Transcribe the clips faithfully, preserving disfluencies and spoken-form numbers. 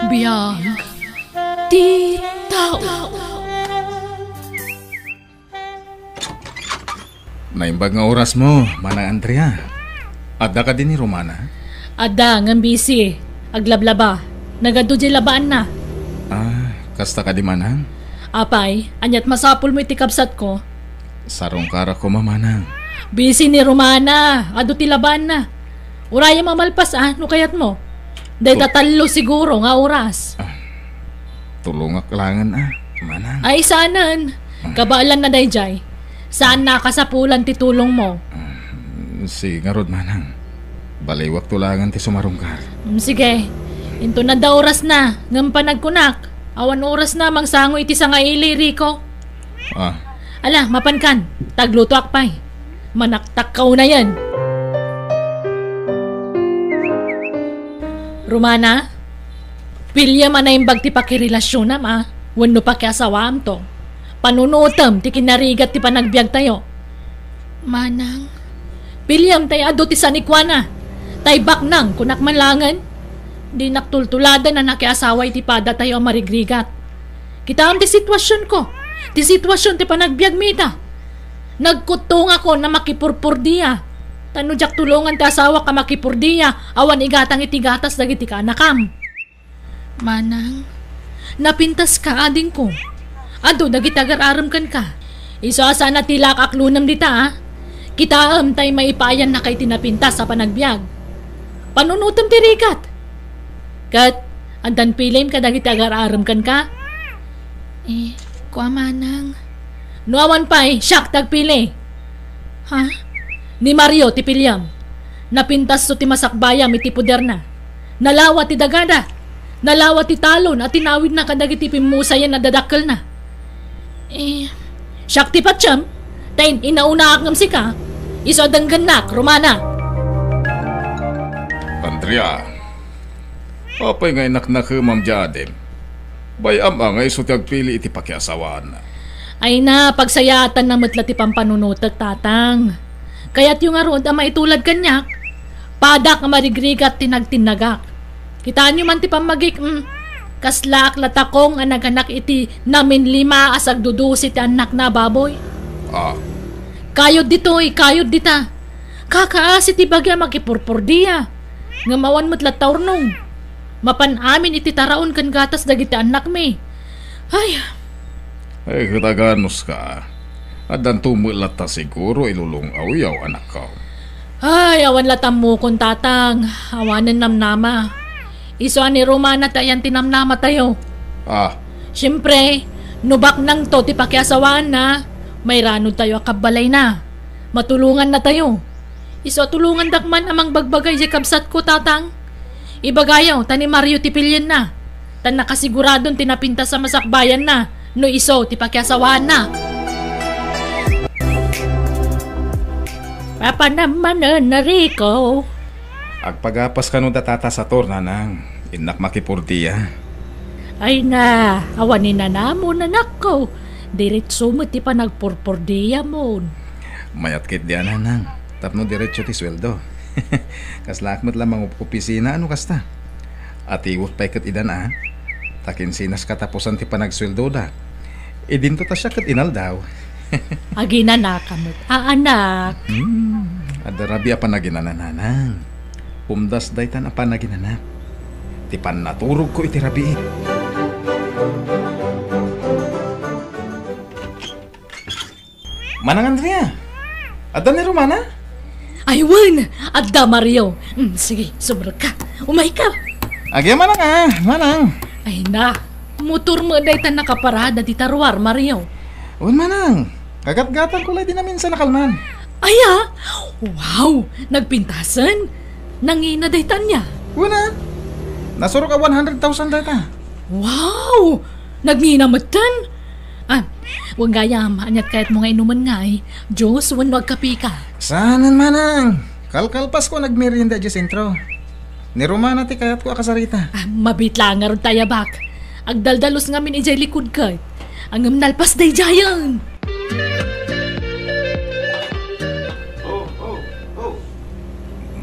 Biag ti tao. Naimbag nga orasmo, Manang Andrea. Adda kadi ni Romana? Adda, ngem busy. Aglablaba. Nagadu diay labaanna. Ah, kasta kadi, Manang? Apay, ania't masapulmo iti kabsatko? Sarungkarak koma, Manang. Busy ni Romana. Adu ti labaanna. Urayem a malpas, a, no kayatmo. Dayta Tu- tallo siguro nga oras. Ah, tulongak laengen, a, Manang. Ay, saanen. Ah. Kabaelanna daydiay. Saanna a kasapulan ti tulongmo. Ah, sige ngarud, Manang. Baliwakto laengen ti sumarungkar. Mm, sige. Inton adda orasna, ngem panagkunak, awan orasna mangsango iti sangaili, Rico. Ah. Ala, mapankan. Taglutoak pay. Manaktakkaw na yan. Romana, piliem a naimbag ti pakirelasionnam, a, wenno pakiasawaamto. Panunotem ti kinarigat ti panagbiagtayo. Manang, piliem tay adu ti sanikuana. Tay baknang, kunak man laengen. Dinak tultuladen a nakiasawa iti padatayo a marigrigat. Kitaem ti situasionko. Ti situasion ti panagbiagmi ita. Nagkuttongakon a makipurpordia. Ta no diak tulongan ti asawak a makipurdia, awan igatang iti gatas dagiti kaanakam. Manang, napintaska, adingko. Adu dagiti agar-arem kenka. Isu a saan a ti laak aklonem dita, a. Kitaem tay maipaayannaka iti napintas a panagbiag. Panunotem ti rigat. Ket, addan piliem kadagiti agar-arem kenka? Eh, kua, Manang. No awan pay, siak ti agpili. Ha? Ni Mario ti piliem. Napintasso ti masakbayam iti poderna. Nalawa ti dagada. Nalawa ti talon a tinawidna kadagiti pimmusayen a dadakkelna. Eh, siak ti patiem, ta in-, inaunaak ngem sika, isu a denggennak, Romana. Andrea, apay nga inaknakemam diay adim? Bay-am a nga isu ti agpili iti pakiasawaanna. Ay na, pagsayaatanna met la ti pampanunotek, Tatang. Kayatyo ngarud a maitulad kaniak? Padak nga marigrigat ti nagtinnagak. Kitaenyo man ti pammagik-, mm, kaslaak la takong a naganak iti naminlima a sagdudusi ti annakna a baboy. Ah. Kayod ditoy, kayod dita. Kakaasi ti bagi a makipurpordia. Ngem awan met latta urnong. Mapan amin iti taraon ken gatas dagiti annakmi. Ay. Ay, ket aganuska. Addanto met latta siguro ilulong-awyaw, anakko. Ay, awan la tammokon, Tatang. Awanen namnama. Isu a ni Romana ti ayan ti namnamatayo. Ah. Siempre, no baknangto ti pakiasawaanna, mairanodtayo a kabbalayna. Matulongannatayo. Isu a tulongandak man a mangbagbaga idiay kabsatko, Tatang. Ibagayo ta ni Mario ti pilienna, ta nakasiguradon ti napintas a masakbayanna no isu ti pakiasawaanna. Papanam manen, Rico. Agpagapas kano da Tata Sator, Nanang. Innak makipurdia. Ay na, awan ni nanamon, anakko. Diretso met ti panagpurpordiamon. Mayat ket di, Nanang. Tapno diretso ti sueldo. Kaslaak met la mangopisina, ano kasta? Atiwek pay ket idan a. Ta kinsinas katapusan ti panagsueldoda. Idinto ta siak ket inaldaw. Aginanaka met, a anak. Hmm, adda rabii a panaginana, Nanang. Umdas daytan a panaginanak. Ti pannaturogko iti rabii. Manang Andrea, adda ni Romana? Ay, wen! Adda, Mario. Mm, sige, sumrekka. Umayka. Agyamanak a, Manang. Ay na, motor met dayta nakaparada dita ruar, Mario. Wen, Manang. Kagatgatangko la idi naminsan a kalman. Aya? Wow! Nagpintasen? Nangina dayta ania? Wen a. Nasurok a one hundred thousand dayta. Wow! Nagngina metten? Ah, wen gayam, ania't kayatmo nga inumen ngay? Juice wenno agkapeka? Saanen, Manang. Kalkalpasko a nagmerienda idiay sentro. Ni Romana ti kayatko a kasarita. Ah, mabiit laeng ngarud ta ayabak. Agdaldalus ngamin idiay likud ket. Ngem nalpas daydiayen.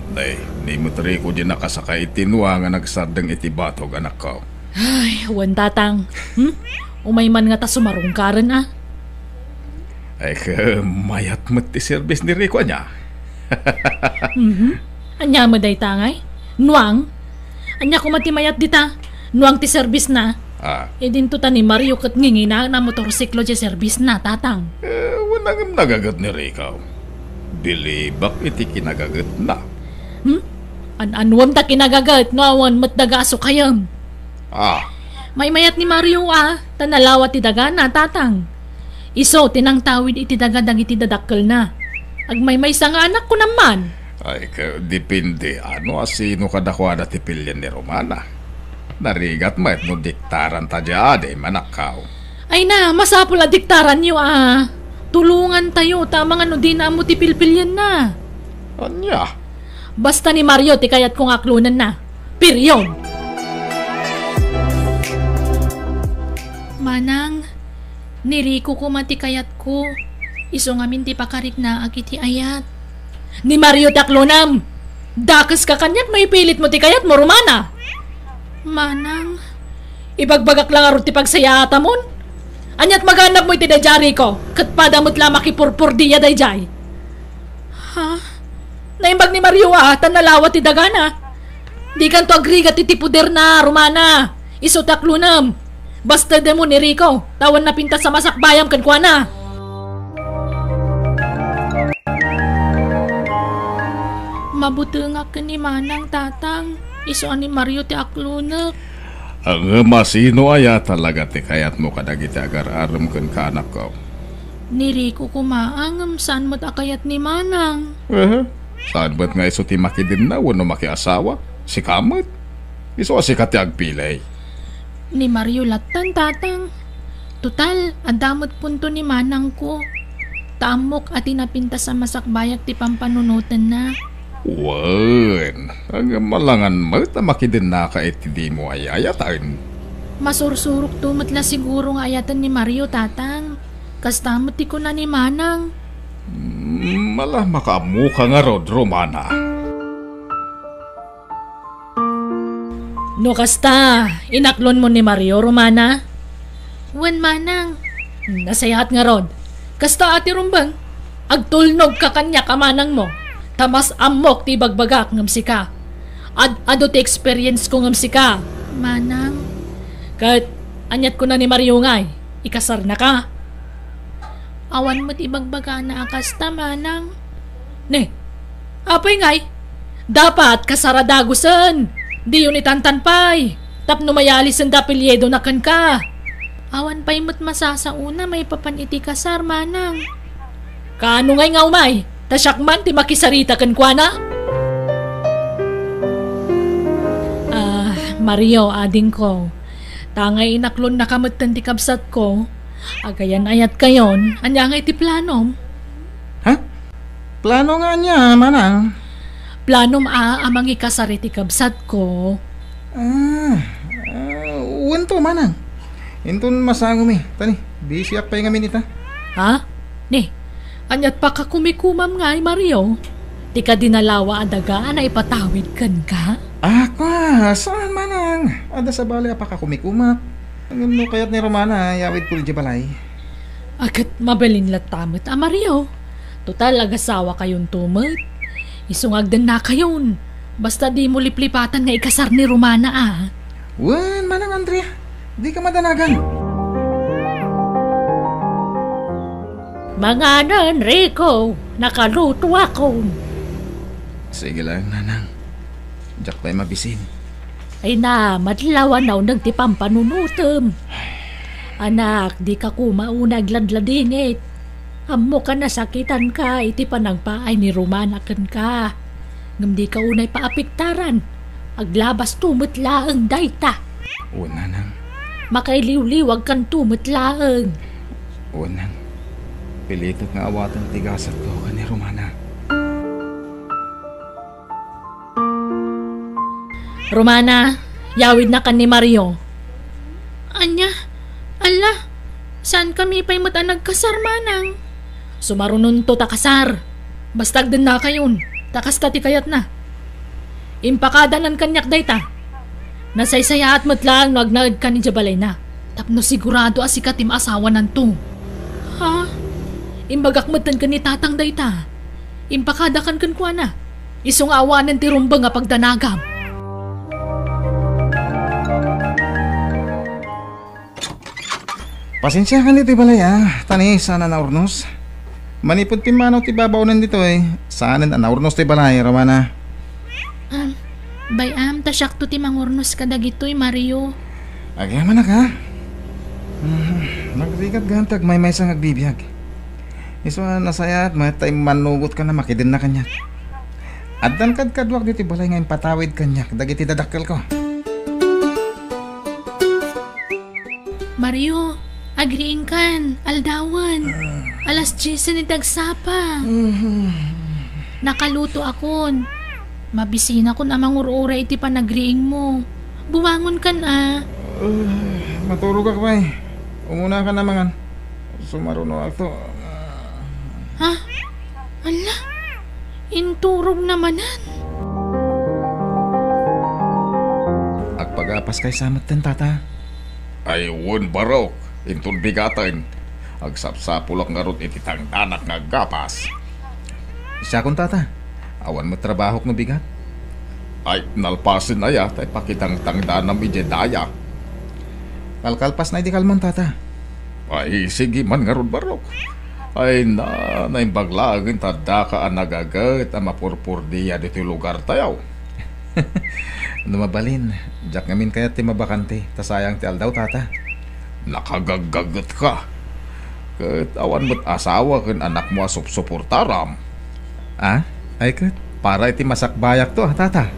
Nay, Imut Rico di nakasaka iti nuang a nagsardeng iti batog, anakko. Ay, wen, tatang. Hmm? Umay man nga ta sumarungkaren, a? Ay, ke, mayat met ti serbis ni Rico, ania? Mhm. Ania met dayta ngay? Nuang? Ania koma ti mayat dita? Nuang ti serbisna? Ah. Idinto ta ni Mario ket ngingina a motorsiklo ti serbisna, tatang. Eh, wen, ngem nagaget ni Rico. Bilibak iti kinagagetna. Hmm? An-anuem ta kinagaget no awan met daga a sukayem? Ah. Maymayat ni Mario, a, ta nalawa ti dagana, tatang. Isu ti nangtawid iti daga dagiti dadakkelna. Agmaymaysa nga anak, kunam man. Ay, ka, depende. Ano a sino kadakuada ti pilien ni Romana? Narigat met no diktaran ta diay adi, manakkaw. Ay na, masapul a diktaranyo, a. Tulongantayo, ta amangan no dina ammo ti pilpilienna. Ania? Basta ni Mario ti kayatko nga aklonenna. Period. Manang, ni Rico koma ti kayatko. Isu ngamin ti pakariknaak iti ayat. Ni Mario ti aklonam. Dakeska kaniak no ipilitmo ti kayatmo, Romana. Manang, ibagbagak la ngarud ti pagsayaatamon. Aniat maganabmo iti daydiay, Rico, ket pada met la makipurpurdia daydiay. Ha? Naimbag ni Mario, a, ta nalawa ti dagana. Dikanto agrigat iti puderna, Romana. Isu ti aklonam. Bastedmo ni Rico, ta awan napintas a masakbayam kenkuana. Mabutengak ken ni Manang, tatang. Isu a ni Mario ti aklonek. Ngem a sino aya talaga ti kayatmo kadagiti agar-arem kenka, anakko? Ni Rico koma, ngem saan met a kayat ni Manang. Aha. Saan met nga isu ti makidenna wenno makiasawa? Sika met. Isu a sika ti agpili. Ni Mario lattan, tatang. Total, adda met punto ni manangko. Ta ammok a ti napintas a masakbayak ti pampanunotenna. Wen, ngem alangan met a makidennaka iti dimo ay-ayaten. Masursurokto met la siguro nga ayaten ni Mario, tatang. Kasta met ti kuna ni Manang. Mm, ala, makaammoka ngarud, Romana. No kasta, inaklonmo ni Mario, Romana? Wen, manang. Nasayaat ngarud. Kasta a ti rumbeng, agtulnogka kaniak a manangmo, ta mas ammok ti ibagbagak ngem sika. Ad-adu ti experience ko ngem sika. Manang. Ket, aniat kuna ni Mario ngay, ikasarnaka? Awan met ibagbagana a kasta, manang. Ne, apay ngay? Dapat kasar a dagusen. Diyo ni tantan pay. Tapno mayalisen ti apelyidona kenka. Awan pay met masasaona maipapan iti kasar, manang. Kaano ngay nga umay? Ta siak man ti makisarita kenkuana. Ah, Mario, adingko. Ta ngay inaklonnaka metten ti kabsatko. Agayan-ayatkayon, ania ngay ti planom? Ha? Plano nga ania, manang? Planom a, a mangikasar iti kabsatko. Ah, ah, wen to, manang. Inton masangomi, ta ni, bisiak pay ngamin ita. Ha? Ni, aniat pakakumikumam ngay, Mario? Ti kadi nalawa a daga a naipatawid kenka? Ah, kwa, saan, manang? Adda sabali a pakakumikumak. Ngem no kayat ni Romana, yawidko idiay balay. A, ket mabalin latta met a Mario. Total, agasawakayonto met. Isu nga agdennakayon. Basta dimo liplipatan nga ikasar ni Romana, a. Wen, Manang Andrea, dika madanagan. Manganen, Rico, nakalutoakon. Sige lang, Nanang. Diak pay mabisin. Ay na, madlaw a nauneg ti pampanunotem. Anak, dika koma unay agladladingit. Ammok a nasakitanka iti panagpaay ni Romana kenka. Ngem dika unay paapektaran. Aglabasto met laeng dayta. Wen, Nanang. Makailiwliwagkanto met laeng. Wen, Nang. Pilitek nga awaten ti gasatko ken ni Romana. Romana, yawidna ken ni Mario. Ania? Alla, saankami pay met a nagkasar, manang. Sumarunonto ta kasar. Basta agdennakayon, ta kasta ti kayatna. Impakadanan kaniak dayta. Nasaysayaat met laeng no agnaedkan idiay balayna, tapno sigurado a sika ti maasawananto. Ha? Imbagak metten ken ni Tatang dayta. Impakadakan kenkuana. Isu nga awanen ti rumbeng a pagdanagam. Pasensiakan ditoy balay, a. Ta ni, saan a naurnos. Manipud pimmanaw ti babaonen ditoy, saanen a naurnos toy balay, Romana. Am, bay-am, ta siakto ti mangurnos kadagitoy, Mario. Agyamanak, a. Mhm. Nagrigat gayam ti agmaymaysa nga agbibiag. Isu a nasayaat met ta immannugotka a makidenna kaniak. Addan kadkaduak ditoy balay nga impatawid kaniak dagiti dadakkelko. Mario, agriingkan, aldawen. Ah. Alas diesen iti agsapa. Mhm. Nakalutoakon. Mabisinakon a mangur-uray iti panagriingmo. Bumangonkan a. Ah, maturogak pay. Umunakan a mangan. Sumarunoakto. Ha? Ala, inturogna manen. Agpagapaskay sa metten, Tata. Ay wen, Barok, inton bigaten. Agsapsapulak ngarud iti tangdanak nga aggapas. Siakon, Tata. Awan met trabahok no bigat. Ay, nalpasen aya, ta ipakitangtangdanam idiay daya. Kalkalpasna idi kalman, Tata. Ay, sige man ngarud, Barok. Ay na, naimbag laeng ta addaka a nagaget a mapurpurdia ditoy lugartayo. No mabalin, diak ngamin kayat ti mabakante, ta sayang ti aldaw, Tata. Nakagaggagetka. Ket awan met asawa ken anakmo a supsuportaram. A? Ay ket, para iti masakbayakto a, Tata.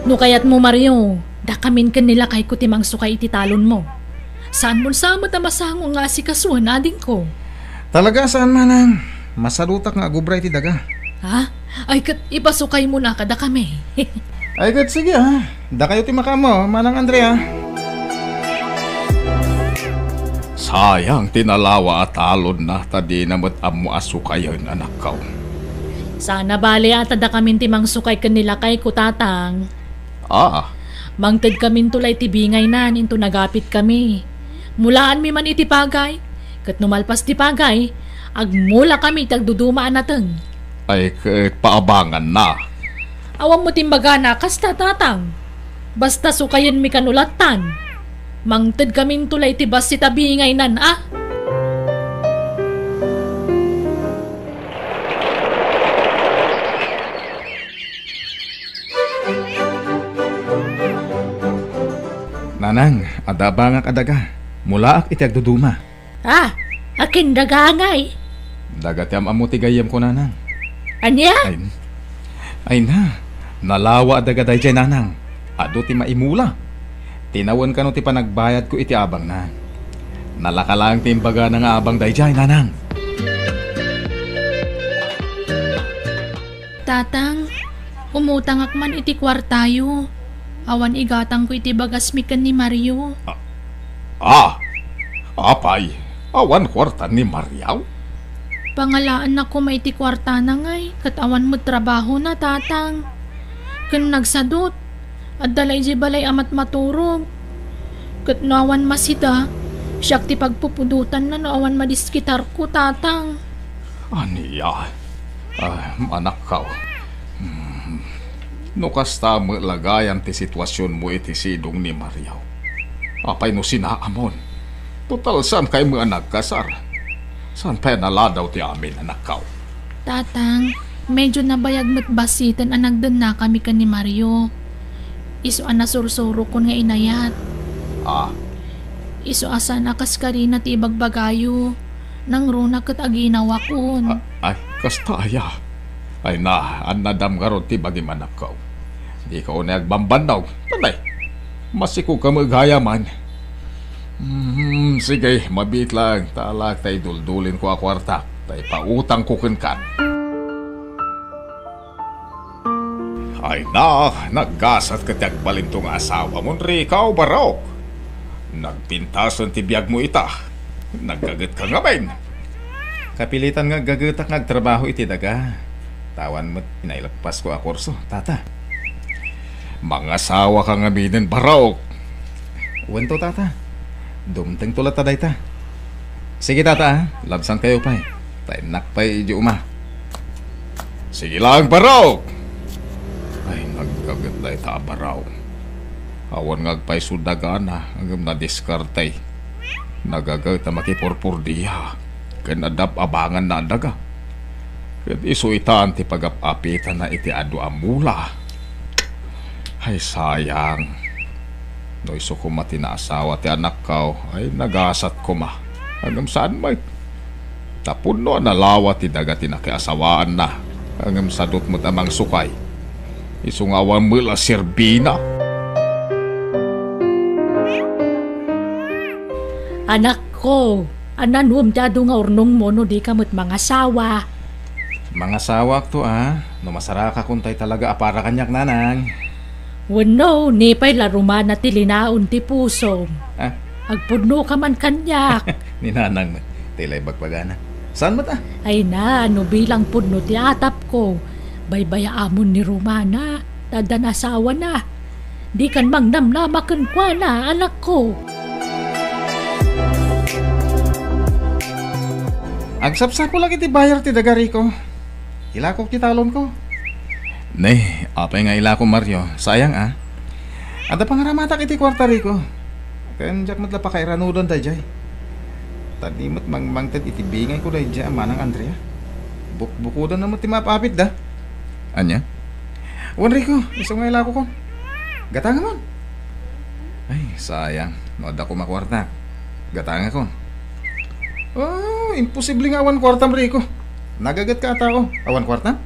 No kayatmo, Mario, dakamin ken ni lakayko ti mangsukay iti talonmo. Saanmon sa met a masango nga asikasoen, adingko. Talaga, saan, manang. Masadutak nga agubra iti daga. Ha? Ay ket, ipasukaymon a kadakami. Ay ket, sige, a. Dakayo ti makaammo, Manang Andrea. Sayang ti nalawa a talonna ta dina met ammo a sukayen, anakko. Saan a bale a ta dakamin ti mangsukay ken ni lakayko, Tatang. A. Mangtedkaminto la iti bingaynan inton agapitkami. Mulaanmi man iti pagay, ket no malpas ti pagay, agmulakami iti agduduma a nateng. Ay ket paabanganna. Awan met imbagana kasta, Tatang. Basta sukayenmi kano lattan. Mangtedkaminto la iti bassit a bingaynan a. Nanang, adda abangak a daga. Mulaak iti agduduma. Ah, akin daga ngay? Daga ti am-ammo ti gayyemko, nanang. Ania? Ay, ay na, nalawa a daga daydiay, nanang. Adu ti maimula. Tinawen kano ti panagbayadko iti abangna. Nalaka laeng ti imbagana nga abang daydiay, nanang. Tatang, umutangak man iti kuartayo. Awan igatangko iti bagasmi ken ni Mario. Ah, ah, apay, awan kuarta ni Mario? Pangalaanna koma iti kuartana ngay, ket awan met trabahona, Tatang. Ken nagsadut, adda la idiay balay a matmaturog. Ket no awan masida, siak ti pagpupudotanna no awan madiskitarko, Tatang. Ania? Ah, anakko. Hmm. No kasta met la gayam ti situasionmo iti sidong ni Mario, apay no sinaamon? Total, saankay met a nagkasar. Saan pay a naladaw ti amin, anakko? Tatang, medyo nabayag met bassiten a nagdennakami ken ni Mario. Isu a nasursurokon nga inayat. Ah. Isu a saan a kas karina ti ibagbagayo. Nangruna ket aginawakon. A-, ay, kasta aya? Ay na, annadam ngarud ti bagim, anakko. Dika unay agbambannog. Tanay, masikog ka met gayaman. Hmm, sige, mabiit laeng, ta alaek ta iduldulinko a kuartak, ta ipautangko kenkan. Ay na, naggasat ket ti agbalinto nga asawamon, Rico Barok. Nagpintasen ti biagmo ita. Naggagetka ngamin. Kapilitan nga aggagetak nga agtrabaho iti daga. Awan met ti naileppasko a kurso, tata. Mangasawaka ngaminen, Barok. Wento, tata. Dumtengto latta dayta. Sige, tata, ah. Labsankayo pay. Ta innak pay idiay uma. Sige lang, Barok! Ay, naggaget dayta a Barok. Awan nga agpayso dagana, ngem nadiskarte. Nagaget a makipurpurdia, ken adda abanganna a daga. Ket isu itan ti pagap-apitanna iti adu a mula. Ay, sayang. No isu koma ti naasawa ti anakko, ay nagasat koma. Ngem saan met. Tapno a nalawa ti daga ti nakiasawaanna, ngem sadut met a mangsukay. Isu nga awan met la serbina. Anakko, ananuem ti adu nga urnongmo no dika met mangasawa? Mangasawakto, a. No masarakakon tay talaga a para kaniak, nanang. Wenno, ni pay la rumana ti linaon ti pusom. Ah? Agpudnoka man kaniak. Ni nanang met, ti la ibagbagana. Saan met, a? Ay na, no bilang pudno ti atapko, baybay-amon ni rumana, ta addan asawana. Dikan mangnamnama kenkuana, anakko. Agsapsapulak iti bayar ti daga, Rico. Ilakok ti talonko. Ne, apay nga ilako, Mario? Sayang, a. Adda pangaramatak iti kuarta, Rico. Ken diak met la pakairanudan daydiay. Ta di met mangmangted iti bingayko daydiay a manang Andrea. Bukbukodanna met ti maap-apitda. Ania? Wen, Rico, isu nga ilakokon. Gatangamon. Ay, sayang. No adda koma kuarta, gatangakon. Oh, imposible nga awan kuartam, Rico. Nagagetka a tao. Awan kuarta?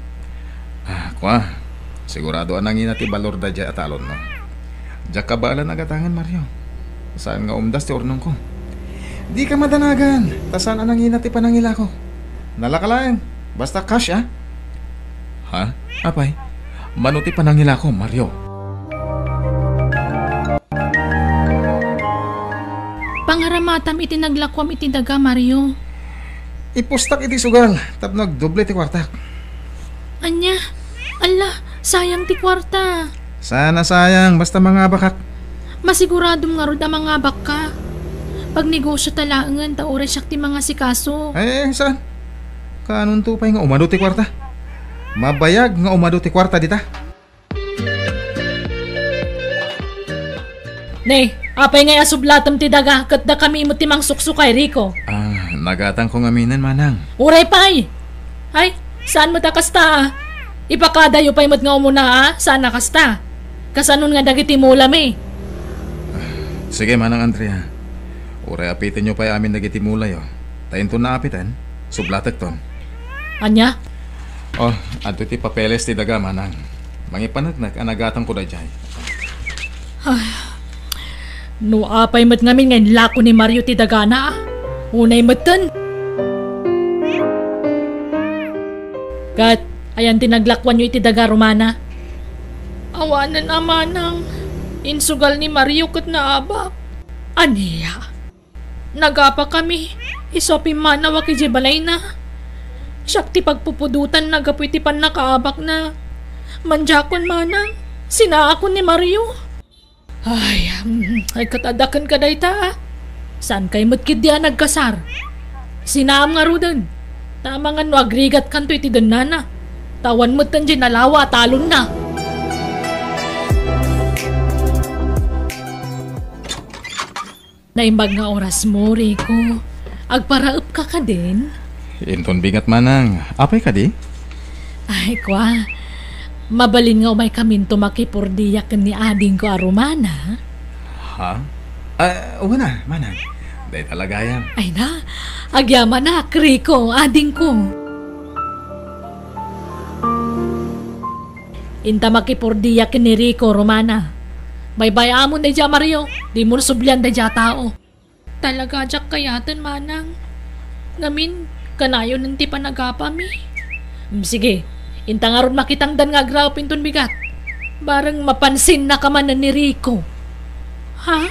Ah, kua. Sigurado a nangina ti balor daydiay a talonmo. Diak kabaelan a gatangen, Mario. Saan nga umdas ti urnongko. Dika madanagan, ta saan a nangina ti panangilako. Nalaka laeng. Basta cash, a. Ha? Apay? Mano ti panangilako, Mario? Pangaramatam iti naglakuam iti daga, Mario. Ipustak iti sugal tapno agdoble ti kuartak. Ania? Alla, sayang ti kuarta. Saan a sayang, basta mangabakak. Masiguradom ngarud a mangabakka. Pagnegosio ta laengen ta uray siak ti mangasikaso. Eh, saan? Kaanonto pay nga umadu ti kuarta? Mabayag nga umadu ti kuarta dita. Ne, apay ngay a sublatem ti daga ket dakami met ti mangsuksukay, Rico? Ah, nagatangko ngaminen, manang. Uray pay! Ay, saan met a kasta, a? Ipakadayo pay met nga umuna, a? Saan a kasta? Kasanon nga dagiti mulami? Sige, Manang Andrea. Uray apitenyo pay amin dagiti mulayo. Ta inton naapiten, sublatekton. Ania? Oh, adtoy ti papeles ti daga, manang. Mangipaneknek a nagatangko daydiay. Ay, no apay met ngamin nga inlako ni Mario ti dagana, a? Unay metten. Ket, ayan ti naglakuanyo iti daga, Romana? Awanen a, manang. Insugal ni Mario ket naabak. Ania? Nagapakami, isu a pimmanawak idiay balayna. Siak ti pagpupudotanna gapu iti pannakaabakna. Mandiakon, manang, sinaakon ni Mario. Ay, mm, ay, ket adda kenka dayta, a. Saankay met ketdi a nagkasar. Sinaam ngaruden. Ta amangan no agrigatkanto iti dennana. Ta awan metten diay nalawa a talonna. Naimbag nga orasmo, Rico. Agparaepka kadin? Inton bigat, manang. Apay kadi? Ay, kua. Mabalin nga umaykaminto makipurdia ken ni adingko a Romana? Ha? Ah, wen a, manang. Dayta la gayam. Ay na, agyamanak, Rico, adingko. Inta makipurdia ken ni Rico, Romana. Baybay-amon daydiay a Mario, dimon sublian daydiay a tao. Talaga diak kayaten, manang. Ngamin, kanayonen ti panagapami. Mm, sige, inta ngarud makitangdan nga agraep inton bigat. Bareng mapansinnaka manen ni Rico. Ha?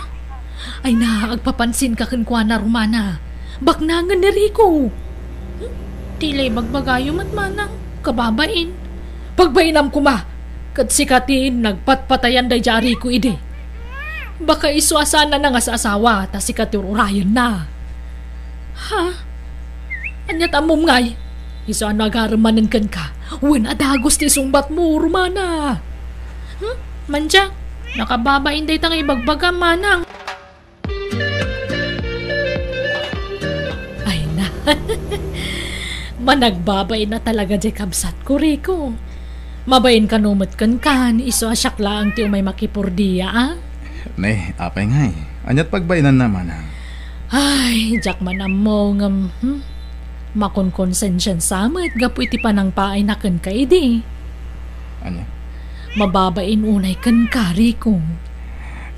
Ay na, agpapansinka kenkuana, Romana. Baknangen ni Rico. Hmm? Ti la ibagbagayo met, manang, kababain. Pagbainam koma, ket sika ti nagpatpatayan daydiay a Rico idi. Baka isu a saanna nga asasawa, ta sika ti ur-urayenna. Ha? Ania ti ammom ngay? Isu a no agarem manen kenka, wen a dagus ti sungbatmo, Romana. Hmm? Mandiak, nakababain dayta nga ibagbagam, manang. Ay na. Managbabain a talaga diay kabsatko, Rico. Mabain kano met kenka, isu a siak laeng ti umay makipurdia, a? Ne, apay ngay? Aniat pagbainanna, manang? Ay, diak man ammo ngem, hmm? Makonkonsensiansa met gapu iti panangpaayna kenka idi. Ania? Mababain unay kenka, Rico.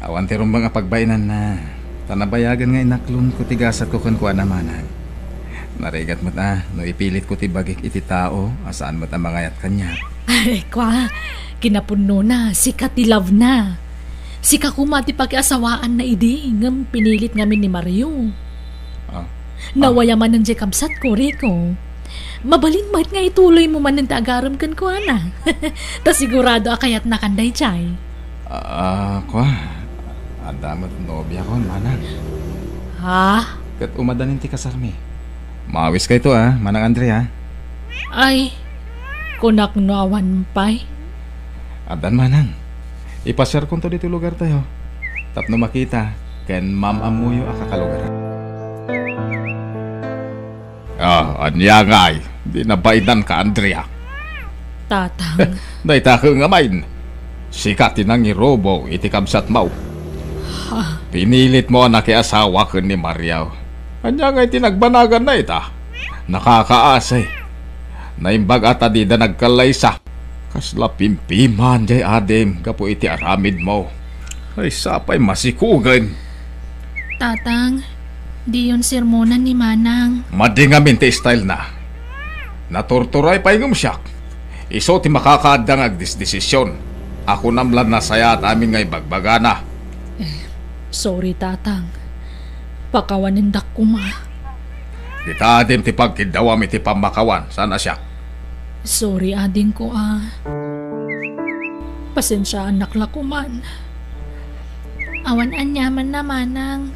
Awan ti rumbeng a pagbainanna. Ta nabayagen nga inaklonko ti gasatko kenkuana, manang. Narigat met a no ipilitko ti bagik iti tao a saan met a mangayat kaniak. Ay, kua, kinapudnona, sika ti love na. Sika koma ti pakiasawaanna idi, ngem pinilit ngamin ni Mario. Ah. Nawaya manen diay kabsatko, Rico. Mabalin met nga ituloymo manen ti agarem kenkuana. Ta sigurado a kayatnakan daydiay. Ah, kua, adda met nobiakon, manang. Ha? Ket umadanin ti kasarmi. Maawiskayto, a, Manang Andrea. Ay, kunak no awan pay. Addan, manang. Ipasiarkonto ditoy lugartayo tapno makita ken maam-ammoyo a kakalugaran. Ah, ania ngay? Di nabainanka, Andrea? Tatang. Dayta ket ngamin, sika ti nangirubo iti kabsatmo. Ha? Pinilitmo a nakiasawa ken ni Mario. Ania ngay ti nagbanaganna ita? Nakakaasi. Naimbag a ta dida nagkallaysa. Kasla pimpiman diay adim gapu iti aramidmo. Ay, sapay masikugen. Tatang, diyon sermonan ni Manang. Madi ngamin ti style na. Naturturay pay ngem siak. Isu ti makakaadda nga agdesdesision. A kunam la nasayaat amin nga ibagbagana. Eh, sorry, Tatang. Pakawanendak koma. Dita adim ti pagkiddawam iti pammakawan, saan a siak. Sorry, adingko, a. Pasensiaannak la koman. Awan aniamanna, Manang.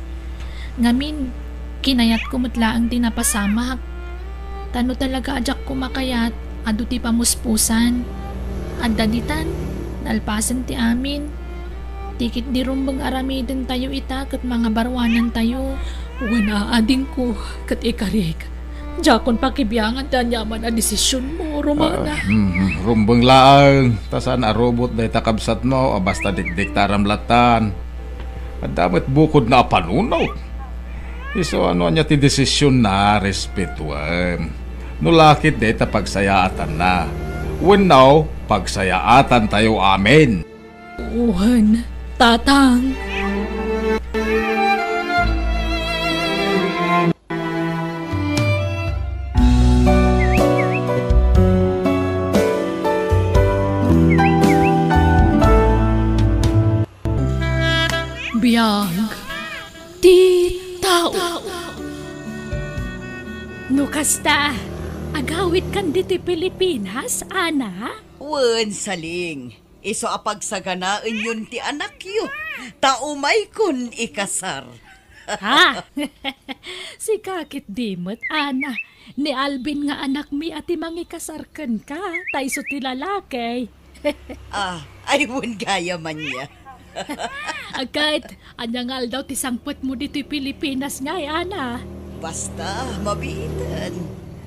Ngamin, kinayatko met laeng ti napasamak. Ta no talaga a diak koma kayat, adu ti pamuspusan. Adda ditan, nalpasen ti amin. Ti ketdi rumbeng aramidentayo ita ket mangabaruanantayo. Wen a, adingko, ket ikarik. Diakon pakibiangan ti aniaman a desisionmo, Romana. Ah, mm, rumbeng laeng, ta saan a rubot dayta kabsatmo a basta dikdiktaram lattan. Adda met bukodna a panunot. Isu a no ania ti desisionna, respetuem. No la ket dayta pagsayaatanna. Wenno, pagsayaatantayo amin. Wen, Tatang. Biag ti tao. No kasta, agawidkan ditoy Pilipinas, Ana? Wen, Saling. Isu a pagsaganaenyon ti anakyo, ta umaykon ikasar. Ha? Sika ketdi met, Ana. Ni Alvin nga anakmi a ti mangikasar kenka, ta isu ti lalaki. Ah, ay, wen gayam ania. Ket, ania nga aldaw ti sangpetmo ditoy Pilipinas ngay, Ana? Basta, mabiiten.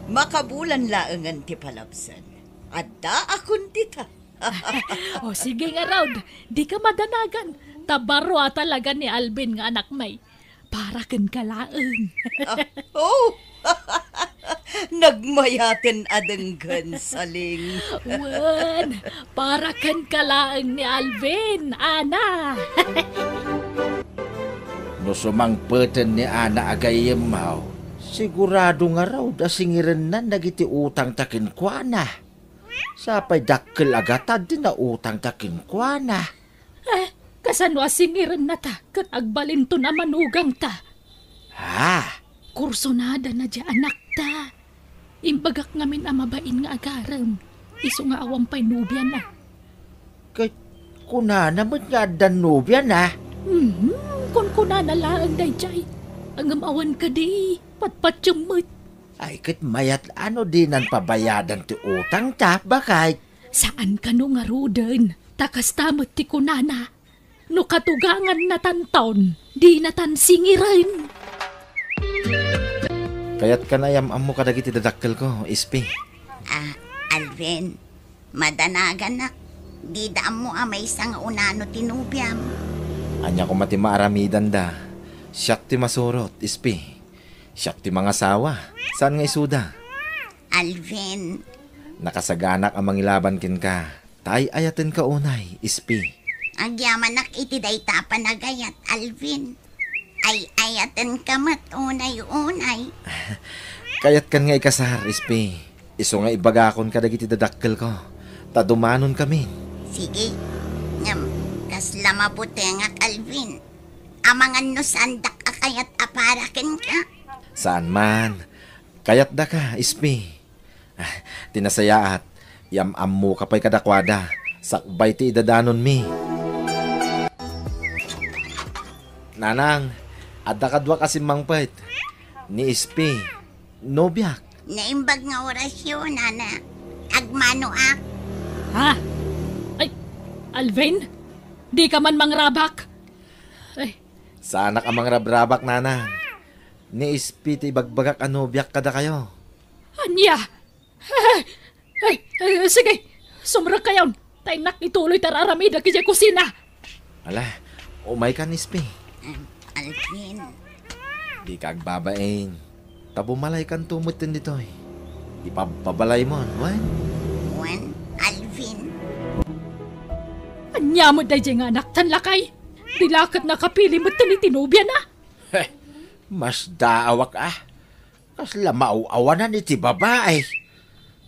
Makabulan laengen ti palabsen. Addaakon dita. O, sige ngarud, dika madanagan. Ta baro a talaga ni Alvin nga anakmi. Para kenka laeng. Ah, oh! Nagmayaten a denggen, Saling. Wen, para kenka laeng ni Alvin, Ana. No sumangpeten ni Ana a gayyemmo, sigurado ngarud a singirennan dagiti utangta kenkuana. Sapay dakkel a gatad ti nautangta kenkuana. Eh, kasano a singirennata ket agbalinton a manugangta? Ha? Kursonadana diay anakta. Imbagak ngamin a mabain nga agarem. isu nga awan pay nobiana. Ket kunana met nga addan nobiana? Mhm, kunkunana laeng daydiay. Ngem awan kadi, patpatiem met. Ay, ket mayat a no dinan pabayadan ti utangta, baket? Saan kano ngaruden, ta kasta met ti kunana. No katugangannatanton, dinatan singiren. Kayatkan a yam-ammo kadagiti dadakkelko, Ispi. Ah, Alvin, madanaganak, dida ammo a maysa nga unano ti nobiam. Ania koma ti maaramidanda? Siak ti masurot, Ispi. Siak ti mangasawa. Saan nga isuda? Alvin. Nakasaganak a mangilaban kenka. Ta ay-ayatenka unay, Ispi. Agyamanak iti dayta a panagayat, Alvin. Ay-ayatenka met unay-unay. Kayatkan nga ikasar, Ispi. Isu nga ibagakon kadagiti dadakkelko. Ta dumanonkamin. Sige. Ngem, kasla mabutengak, Alvin. Amangan no saandak a kayat a para kenka. Saan man. Kayatdaka, Ispi. Ah, ti nasayaat, yam-ammoka pay kadakuada, sakbay ti idadanonmi. Nanang, adda kaduak a simmangpet. Ni Ispi, nobiak. Naimbag nga orasyo, nana. Agmanoak. Ha? Ay, Alvin? Di ka man mangrabak? Ay. Saanak a mangrabrabak, nanang. Ni Ispi ti ibagbagak a nobiak kadakayo. Ania? Ay, ay, ay, sige, sumrekkayon. Ta innak ituloy ti ar-aramidak idiay kusina. Ala, umaykan, Ispi. Em, Alvin. Dika agbabain. Ta bumalaykanto metten ditoy. Ipabpabalaymon, wen? Wen, Alvin. Ania met daydiay nga anak tan lakay? Di la ket nakapili metten iti nobiana? Heh, masdaawak a. Kasla maaw-awanan iti babai.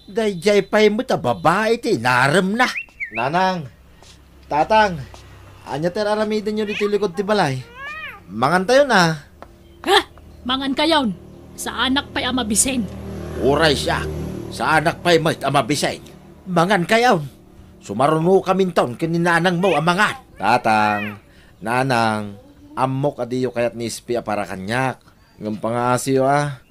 Daydiay pay met a babai ti inaremna. Nanang, Tatang, ania ti ar-aramidenyo ditoy likod ti balay? Mangantayon a. Ha? Mangankayon? Saanak pay a mabiseng. Uray siak, saanak pay met a mabiseng. Mangankayon. Sumarunokaminton ken ni nanangmo a mangan. Tatang, Nanang, ammok a diyo kayat ni Ispi a para kaniak. Ngem pangaasiyo a,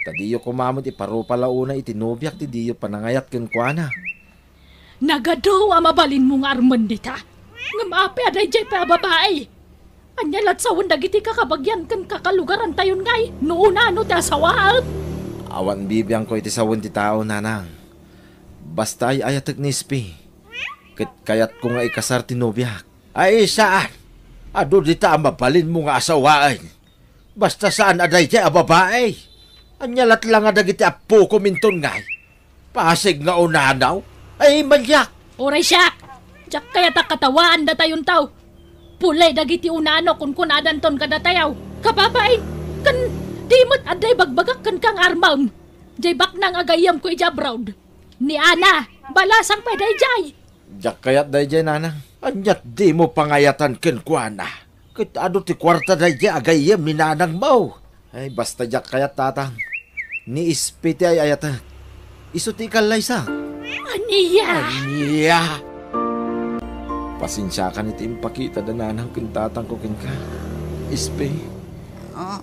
ta diyo koma met iparupa la unay iti nobiak ti diyo panangayat kenkuana. Nagadu a mabalinmo nga armen dita. Ngem apay a daydiay pay a babai? Ania lat sawen dagiti kakabagian ken kakalugarantayon ngay no unano ti asawaem? Awan bibiangko iti sawen ti tao, nanang. Basta ay-ayatek ni Ispi. Ket kayatko nga ikasar ti nobiak. Ay, saan? Adu dita a mabalinmo nga asawaen. Basta saan a daydiay a babai. Ania lat la nga dagiti appokom inton ngay? Pasig nga unanaw? Ay, maniak! Uray siak! Diak kayat a katawaan datayonto. Pulay dagiti unano kunkunadanton kadatayo. Kababain, ken di met adda ibagbagak kenka nga armem. Diay baknang a gayyemko idiay abroad. Ni Ana, balasang pay daydiay. Diak kayat daydiay, nanang. Aniat dimo pangayatan kenkuana? Ket adu ti kuarta daydiay a gayyem ni nanangmo. Ay, basta diak kayat, tatang. Ni Ispi ti ay-ayatek. Isu ti ikallaysak. Ania? Ania? Pasensiakan iti impakita da nanang ken tatangko kenka. Ispi. Oh,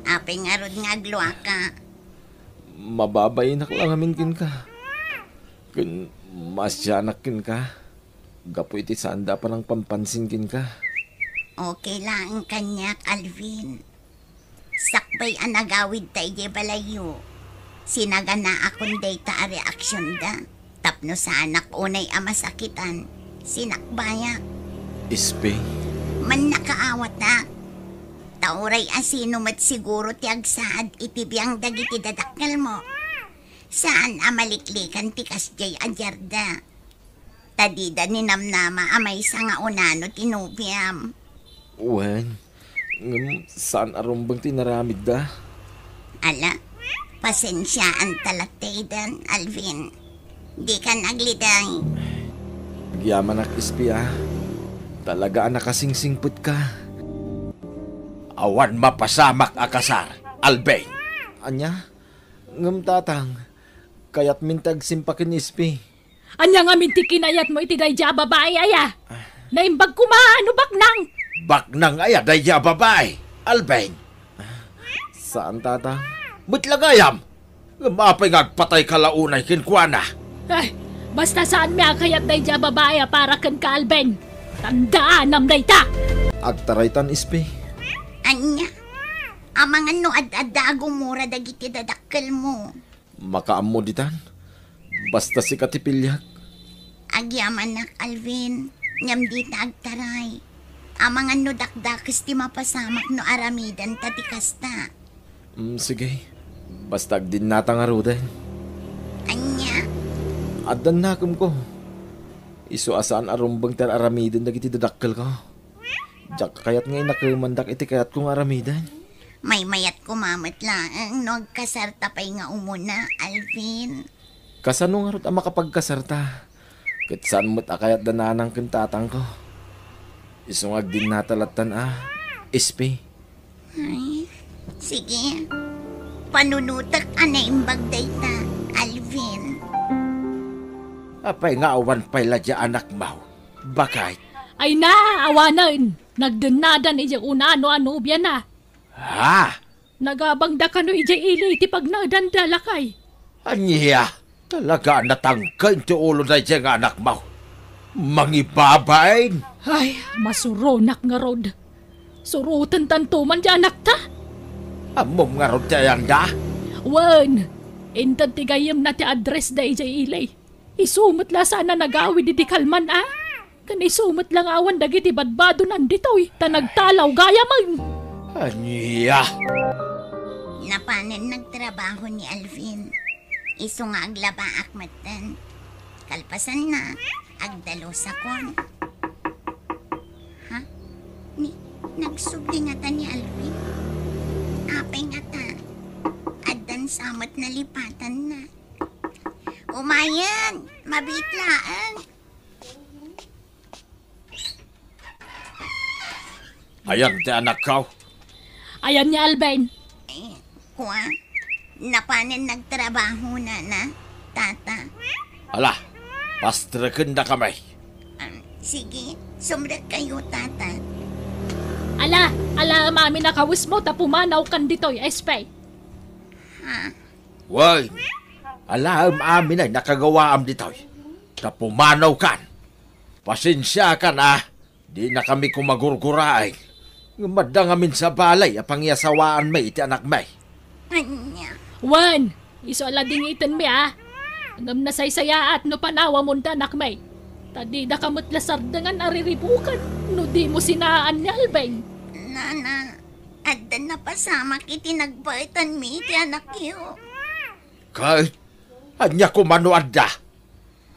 apay ngarud nga agluaka? Mababainak la ngamin kenka. Ken maasianak kenka. Gapu iti saanda a panangpampansin kenka. Okay laeng kaniak, Alvin. Sakbay a nagawidta idiay balayyo, sinaganaakon dayta a reaksionda. Tapno saanak unay a masakitan, sinakbayak. Ispi? Mannakaawatak. Ta uray a sino met siguro ti agsaad iti biang dagiti dadakkelmo. Saan a maliklikan ti kasdiay a diarda. Ta dida ninamnama a maysa nga unano ti nobiam. Wen, ngem saan a rumbeng ti inaramidda. Ala, pasensiaanta lattayden, Alvin. Dikan agliday. Agyamanak, Ispi, a. Talaga a nakasingsingpetka. Awan mapasamak a kasar, Alvin. Ania? Ngem, tatang, kayatmin ti agsimpa ken Ispi. Ania ngamin ti kinayatmo iti daydiay a babai aya? Naimbag koma no baknang. Baknang aya daydiay a babai, Alvin? Saan, Tata. Met la gayam. Ngem apay nga agpatayka la unay kenkuana? Ay, basta saanmi a kayat daydiay a babai a para kenka, Alvin. Tandaanam dayta. Agtaraytan, Ispi. Ania? Amangan no ad-adda agumura dagiti dadakkelmo. Makaammo ditan. Basta sika ti piliak. Agyamanak, Alvin, ngem dita agtaray. Amangan no dakdakes ti mapasamak no aramidenta ti kasta. Mm, sige. Basta agdinnata ngaruden. Ania? Addan nakemko. Isu a saan a rumbeng ti aramiden dagiti dadakkelko. Diak kayat nga inakemandak iti kayatko nga aramiden. Maymayat koma met laeng no agkasarta pay nga umuna, Alvin. Kasano ngarud a makapagkasarta? Ket saan met a kayat da nanang ken tatangko. Isu nga agdinnata lattan a, Ispi. Ay, sige. Panunotek a naimbag dayta, Alvin. Apay nga awan pay la dia anakmo? Bakit? Ay na, awanen. Nagdennadan idiay una no a nobiana. Ha? Nagabangda kano idiay ili iti pagnaedanda, lakay. Ania? Talaga a natangken ti ulo daydiay nga anakmo. Mangibabain! Ay, masuronak ngarud. Surotentanto man ti anakta. Ammom ngarud ti ayanda? Wen, inted ti gayyemna ti address da idiay ili. Isu met la saan a nagawid idi kalman a. Ken isu met la nga awan dagiti badbadonan ditoy ta nagtalaw gayamen. Ania? Napanen nagtrabaho ni Alvin. Isu nga aglabaak metten. Kalpasanna, agdalusakon. Ha? Ni, nagsubli ngata ni Alvin? Apay ngata? Addan sa met nalipatanna. Umayen, mabiit laeng. Ayan ti anakko. Ayan ni Alvin. Eh, kua, napanen nagtrabaho, nana, tata. Ala, pastrekendakami. Ah, sige, sumrekkayo, tata. Ala, alaem amin a kawesmo ta pumanawkan ditoy, Espay. Ha? Wen, alaem amin a nakagawaam ditoy. Ta pumanawkan. Pasensiakan a, dinakami koma gurguraen. Ngem adda ngamin sa balay a pangiasawaanmi iti anakmi. Ania? Wen, isu a la dingitenmi a. Ngem nasaysayaat no panawamon ti anakmi. Ta didaka met la sardengan a riribuken no dimo sinaan ni Alvin. Nana, adda napasamak iti nagbaetanmi iti anakyo. Ket ania koma no adda?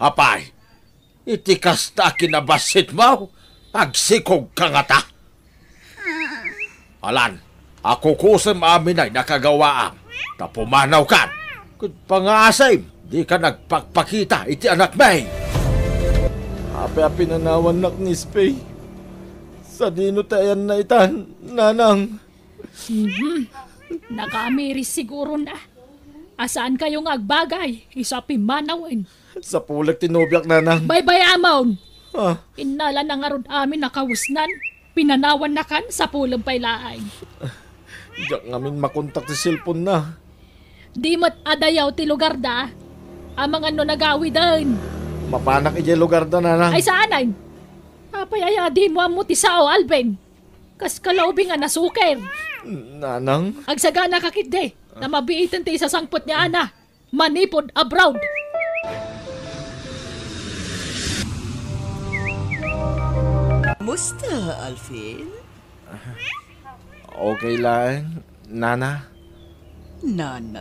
Apay, iti kasta a kinabassitmo, agsikogka ngata? Alan, akukusem amin a nakagawaam, ta pumanawkan. Ket pangaasim, dika nagpakpakita iti anakmi. Apay a pinanawannak ni Espay? Sadino ti ayanna itan, nanang? Mhm. Nakaamiris sigurona a saankayo nga agbagay isu a pimmanawen. Sapulek ti nobiak, nanang. Baybay-amon! Ah. Innalana ngarud amin a kawesnan. Pinanawannakan, sapulem pay laeng. Diak ngamin makontak ti cellphone-na. Di met adayaw ti lugarda. Amangan no nagawiden. Mapanak idiay lugarda, nanang. Ay, saanen? Apay aya a dimo ammo ti sao, Alvin? Kas kalaubing a nasuker. Nanang? Agsaganaka ketdi, ta mabiiten ti isasangpet ni Ana manipud abroad. Musta, Alvin? Okay laeng, Nana. Nana.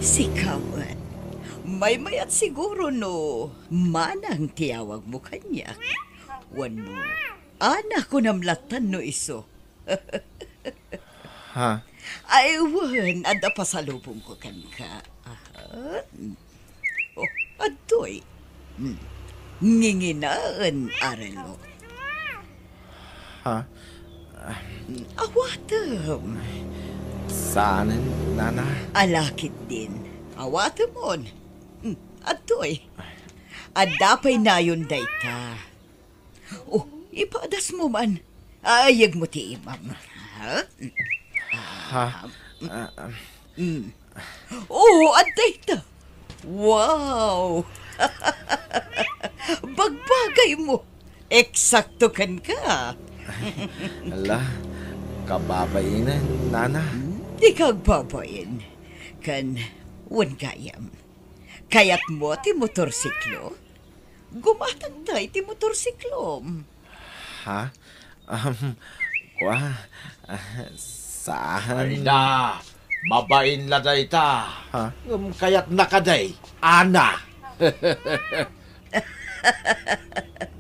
Sika met. Maymayat siguro no Manang ti awagmo kaniak. Wenno Ana, kunam lattan no isu. Ha? Ay, wen, adda pasalubongko kenka. Aha. Oh, adtoy. Hmm. Nginginaen a relo. Ha? Hmm, awatem. Saanen, Nana? Ala ketdin. Awatemon. Hmm. Adtoy. Adda pay nayon dayta. Oh, ipadasmo man. Ayegmo ti imam. Ha? Ha? Ah, ah. Mm. Oh, adda ita. Wow! Bagbagaymo. Eksakto kenka. Ala, kababainen, nana. Hmm, dika agbabain. Ken, wen gayam. Kayatmo ti motorsiklo? Gumatangta iti motorsiklom. Ha? Um, kua, ah, saan. Ay na, mabain la dayta. Ha? Ngem kayatna kadi, Ana.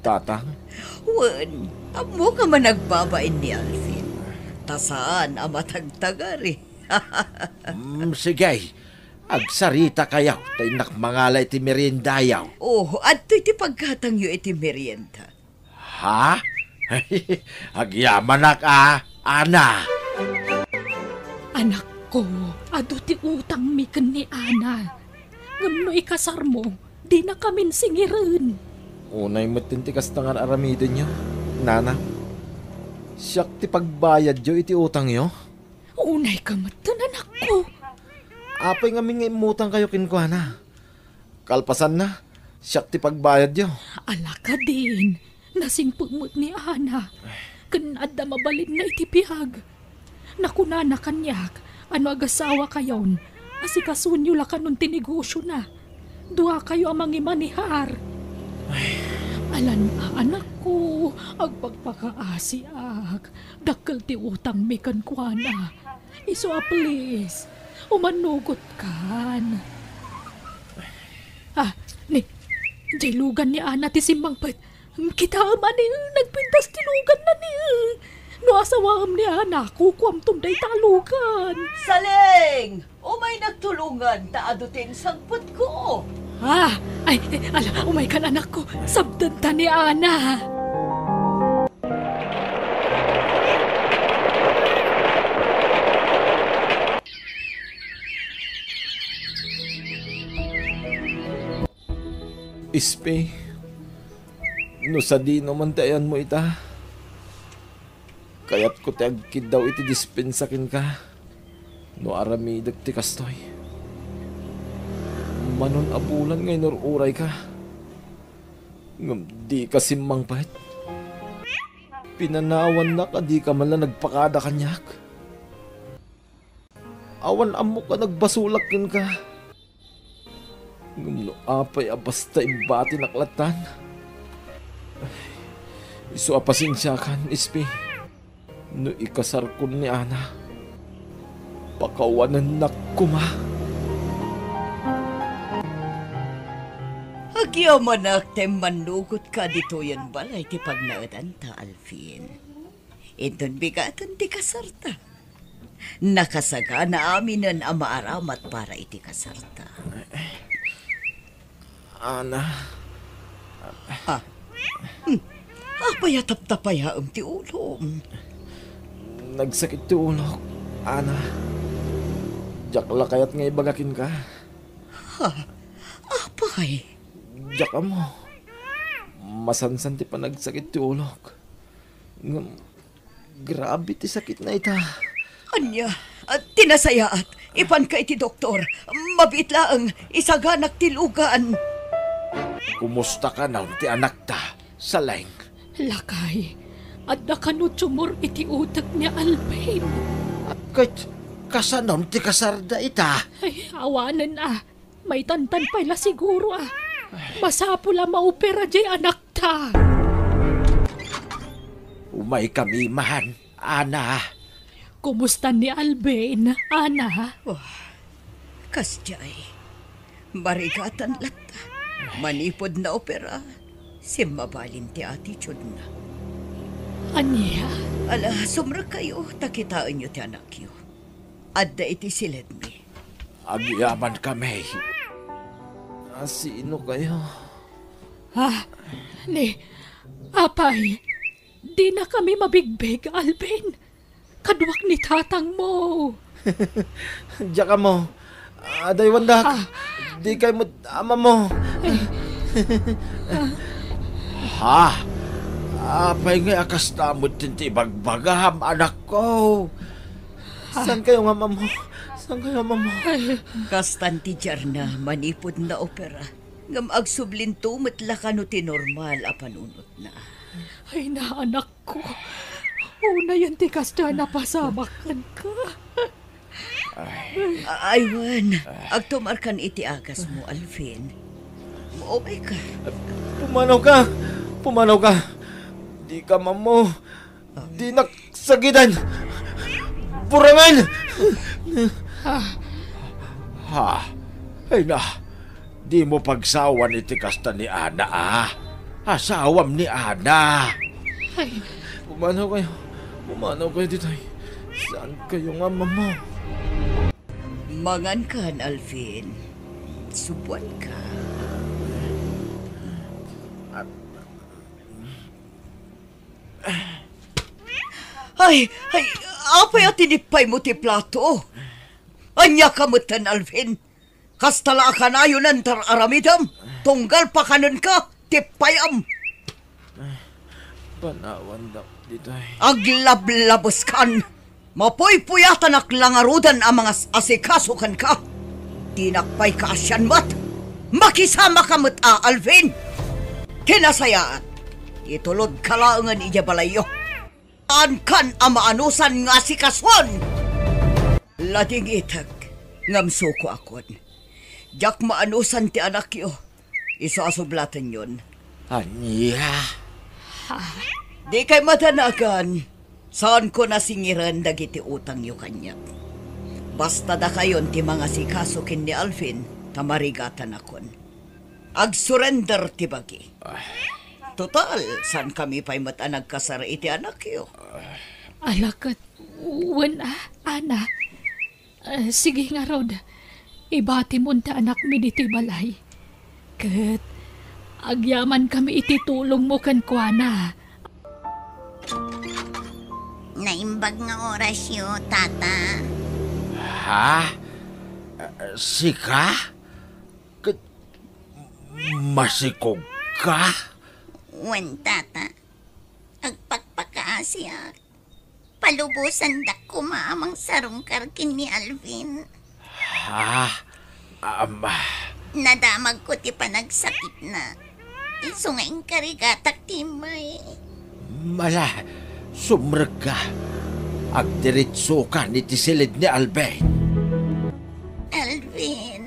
Tatang? Wen, ammo nga managbabain ni Alvin. Ta saan a matagtagari. Mm, sige. Agsarita kayo, ta innak mangala iti meriendayo. Oh, adtoy ti paggatangyo iti merienda. Ha? Agyamanak a, Ana. Anakko, adu ti utangmi ken ni Ana. Ngem no ikasarmo, dinakamin singiren. Unay met ti kasta nga aramidenyo, nana. Siak ti pagbayadyo iti utangyo. Unay ka met, anakko. Apay ngamin nga immutang kayo kenkuana? Kalpasanna, siak ti pagbayadyo. Ala kadin, nasingpet met ni Ana. Ken adda mabalinna iti biag. Nakunana kaniak, a no agasawa kayon, asikasonyo la kanon ti negosiona. Dua kayo a mangimanehar. Ay. Alan a, anakko, agpakpakaasiak. Dakkel ti utangmi kenkuana. Isu a please, umannugotkan. Ah, ni, jay lugan ni Ana ti simmangpet. Kitaem a ni, nagpintas ti luganna ni. No asawaem ni Ana, kukuamton dayta a lugan. Saleng! Umaynak tulongan ta adu ti insangpetko. Ah, ay, eh, ala, umaykan, anakko. Sabdenta ni Ana. Ispi, no sadino man ti ayanmo ita, kayatko ti agkiddaw iti dispensa kenka no aramidek ti kastoy. Manon a bulan nga inur-urayka, ngem dika simmangpet. Pinanawannak a dika man la nagpakada kaniak. Awan ammok a nagbasolak kenka. Ngem no apay a basta imbatinak lattan, isu a pasensiakan, Ispi. No ikasarkon ni Ana, pakawanennak koma. Agyamanak ta immannugotka ditoyen balay ti pagnaedanta, Alvin. Inton bigaten ti kasarta. Nakasagana aminen a maaramat para iti kasarta. Ana. Ah. Hmm. Apay a taptapayaem ti ulom? Nagsakit ti ulok, Ana. Diak la kayat nga ibaga kenka. Ha? Apay? Diak ammo. Masansan ti panagsakit ti ulok. Ngem, grabe ti sakitna ita. Ania, ah, ti nasayaat, ipanka iti doktor. Mabiit laeng, isaganak ti lugan. Kumusta kanon ti anakta, Saleng? Lakay, adda kano tumor iti utek ni Alvin. Ket kasanon ti kasarda ita? Ay, awanen a. Maitantan pay la siguro a. Masapul a maopera jay anakta. Umaykami man, Ana. Kumusta ni Alvin, Ana? Oh, kasdiay. Barigatan latta. Manipud naopera, simmabalin ti attitude-na. Ania? Ala, sumrekkayo, ta kitaenyo ti anakyo. Adda iti siledmi. Agyamankami. A, sino kayo? Ah, ni, apay, dinakami mabigbig, Alvin. Kaduak ni tatangmo. Diak ammo. Adaywandak. Ah, Dikay met amammo. Ha? Apay ngay a kasta met ti ibagbagam, anakko? Saan kayo nga amammo? Saan kayo amammo? Kastan ti diarna manipud naopera. Ngem agsublinto met la kano ti normal a panunotna. Ay, naanak ko. Unayen ti kasta a napasamak kenka. Ay. Ay, wen. Agtumarkan iti agasmo, Alvin. Umayka. Pumanaw ka! Pumanaw ka! Dika amammo! Dinak sagiden! Burangen! Ha? Ay na, dimo pagsawan iti kasta ni Ana, a? Asawam ni Ana. Ay. Pumanaw kayo. Pumanaw kayo ditoy. Saan kayo nga amammo? Mangan kan, Alvin. Subuan ka. Ay, ay, apay a tinippaymo ti plato? Ania ka metten, Alvin? Kasta la a kanayon a inter-aramidem, tunggal pakanenka, tippayam. Panawandak ditoy. Aglablabeskan! Mapuypuyatanak la ngaruden a mangas-asikaso kenka. Dinak pay kaasian met. Makisamaka met a, Alvin. Ti nasayaat, itulodka laengen idiay balayyo. Saankan a maanusan nga asikasuen. Ladingitek, ngem sukoakon. Diak maanusan ti anakyo. Isu a sublatenyon. Ania? Ha? Dikay madanagan. Saanko nasingiren dagiti utangyo kaniak. Basta dakayon ti mangasikaso ken ni Alvin, ta marigatanakon. Agsurrender ti bagi. Total, saankami pay met a nagkasar iti anakyo. Ala ket, wen a, Ana. Ah, sige ngarud, ibatimon ti anakmi ditoy balay. Ket agyamankami iti tulongmo kenkuana. Naimbag nga orasyo, Tata. Ha? Sika? Ket masikogka? Wen, Tata. Agpakpakaasiak. Palubosandak koma a mangsarungkar ken ni Alvin. Ha? Ama. Nadamagko ti panagsakitna. Isu nga inkarigatak ti immay. Mala, sumrekka. Agdiretsokan iti silid ni Alvin. Alvin,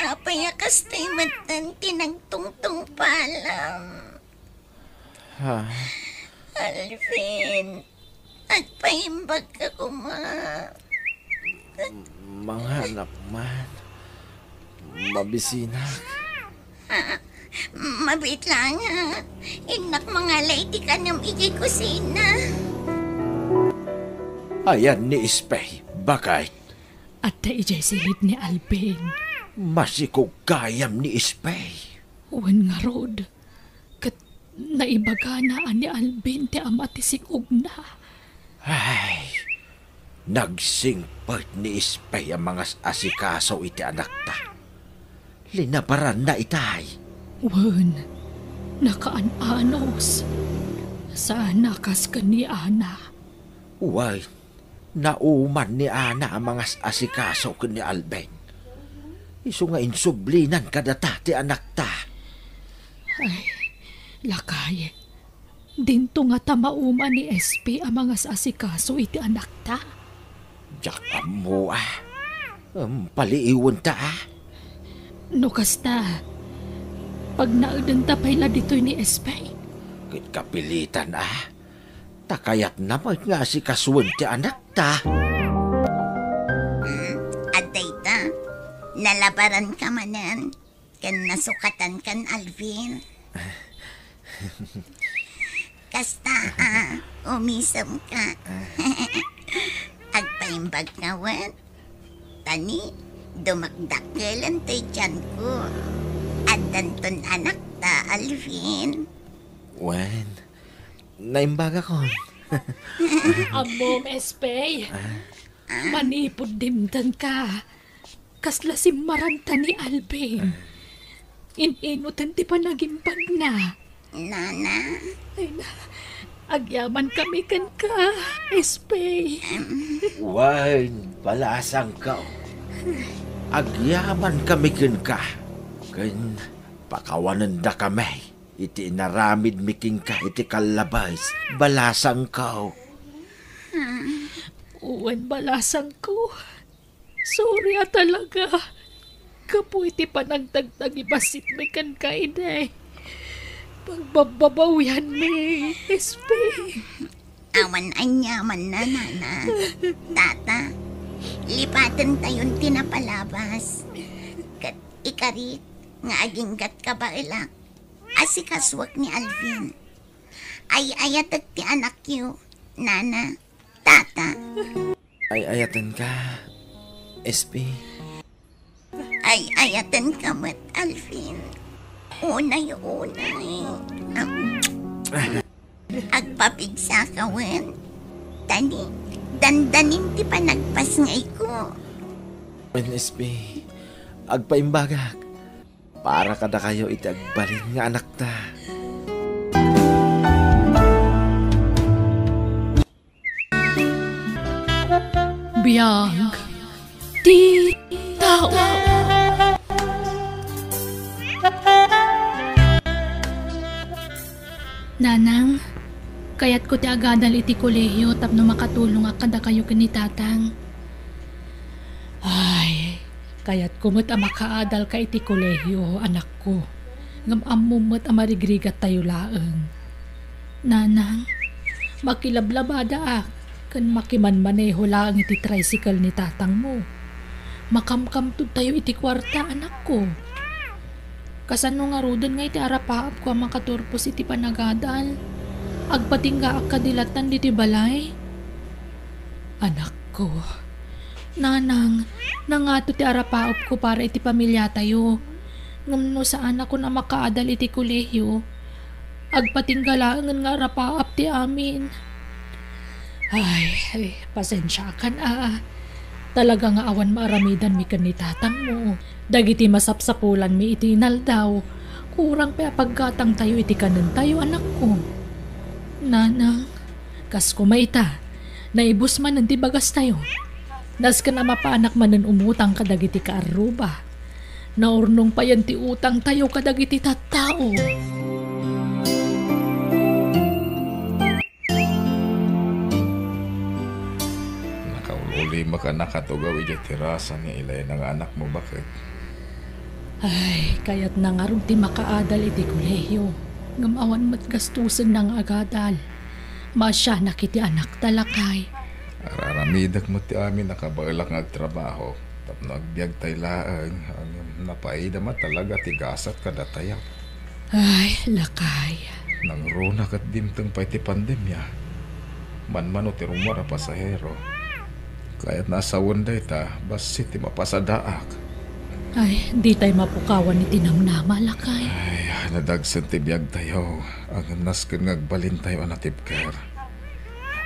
apay a kastoy metten ti nagtungtungpalam? Ha? Alvin, agpaimbagka koma. Manganak man. Mabisinak. Ah, mabiit laeng. Innak mangala iti kanem idiay kusina. Ayan ni Espey, baket? Adda idiay silid ni Alvin. Masikog gayam ni Espey. Wen ngarud, ket naibagana a ni Alvin ti ama ti sikogna. Ay, nagsingpet ni Espey a mangas-asikaso iti anakta. Linabaranna itay. Wen, nakaan-anos. Saan a kas ken ni Ana. Wen, nauman ni Ana a mangas-asikaso ken ni Alvin. Isu nga insublinan kadata ti anakta. Ay, lakay, dinto ngata mauman ni Espey a mangas-asikaso iti anakta? Diak ammo a. Em, paliiwenta a. No kasta, pagnaedenta pay la ditoy ni Espey? Ket kapilitan a. Ta kayatna met nga asikasuen ti anakta. Hmm, adda ita. Nalabaranka manen ken nasukatankan, Alvin. Kasta a, umisemka. Agpaimbagka wen? Ta ni, dumakdakkelen toy tianko. Addanton anakta, Alvin. Wen, naimbagakon. Ammom, Espey. Ah? Manipud dimtengka, kasla simmaranta ni Alvin. In-inutan ti panagimbagna. Nana. Ay na, agyaman kami kenka, S P. Wen, balasangko. Agyaman kami kenka. Ken pakawanenda kami iti inaramidmi kenka iti kallabes, balasangko. Wen, balasangko. Sorry a talaga. Gapu iti panagtagtagibasitmi kenka idi. Pagbabbabawianmi, S P. Awan aniamanna, Nana. Tata, lipatentayon ti napalabas. Ket ikarik nga aginggat kabaelak, asikasuek ni Alvin. Ay-ayatek ti anakyo, Nana, Tata. Ay-ayatenka, S P. Ay-ayatenka met, Alvin. Unay-unay. Agpapigsaka wen. Tani, dandanin ti panagpasngayko. Wen, S P, agpaimbagak. Para kadakayo iti agbalin nga anakta. Biag ti tao. Nanang, kayatko ti agadal iti kolehio tapno makatulongak kadakayo ken ni Tatang. Ay, kayatko met a makaadalka iti kolehio, anakko. Ngem ammom met a marigrigattayo laeng. Nanang, makilablabadaak ken makimanmaneho laeng iti tricycle ni tatangmo. Makamkamtudtayo iti kuarta, anakko. Kasano ngaruden nga iti arapaapko a makaturpos iti panagadal? Agpatinggaak kadi lattan ditoy balay? Anakko, Nanang, nangato ti arapaapko para iti pamiliatayo. Ngem no saanakon a makaadal iti kolehio, agpatingga laengen nga arapaap ti amin. Ay, ay, pasensiakan a. Talaga nga awan maaramidanmi ken ni tatangmo. Dagiti masapsapulanmi iti inaldaw, kurang pay a paggatangtayo iti kanentayo, anakko. Nanang, kas koma ita, naibus manen ti bagastayo. Nasken a mapanak manen umutang kadagiti kaarruba. Naurnong payen ti utangtayo kadagiti tattao. Nakaululimek a nakatugaw idiay terasa ni Elena nga anakmo, baket. Ay, kayatna ngarud ti makaadal iti kolehio, ngem awan met gastusenna nga agadal. Maasianak iti anakta, lakay. Ar-aramidek met ti amin a kabaelak nga agtrabaho tapno agbiagtay laeng, ngem napaidam a talaga ti gasat kadatayo. Ay, lakay. Nangruna ket dimteng pay ti pandemia. Manmano ti rummuar a pasahero. Kayatna a sawen dayta, bassit ti mapasadaak. Ay, ditay mapukawan iti namnama, lakay. Ay, nadagsen ti biagtayo. Ngem nasken nga agbalintayo a natibker.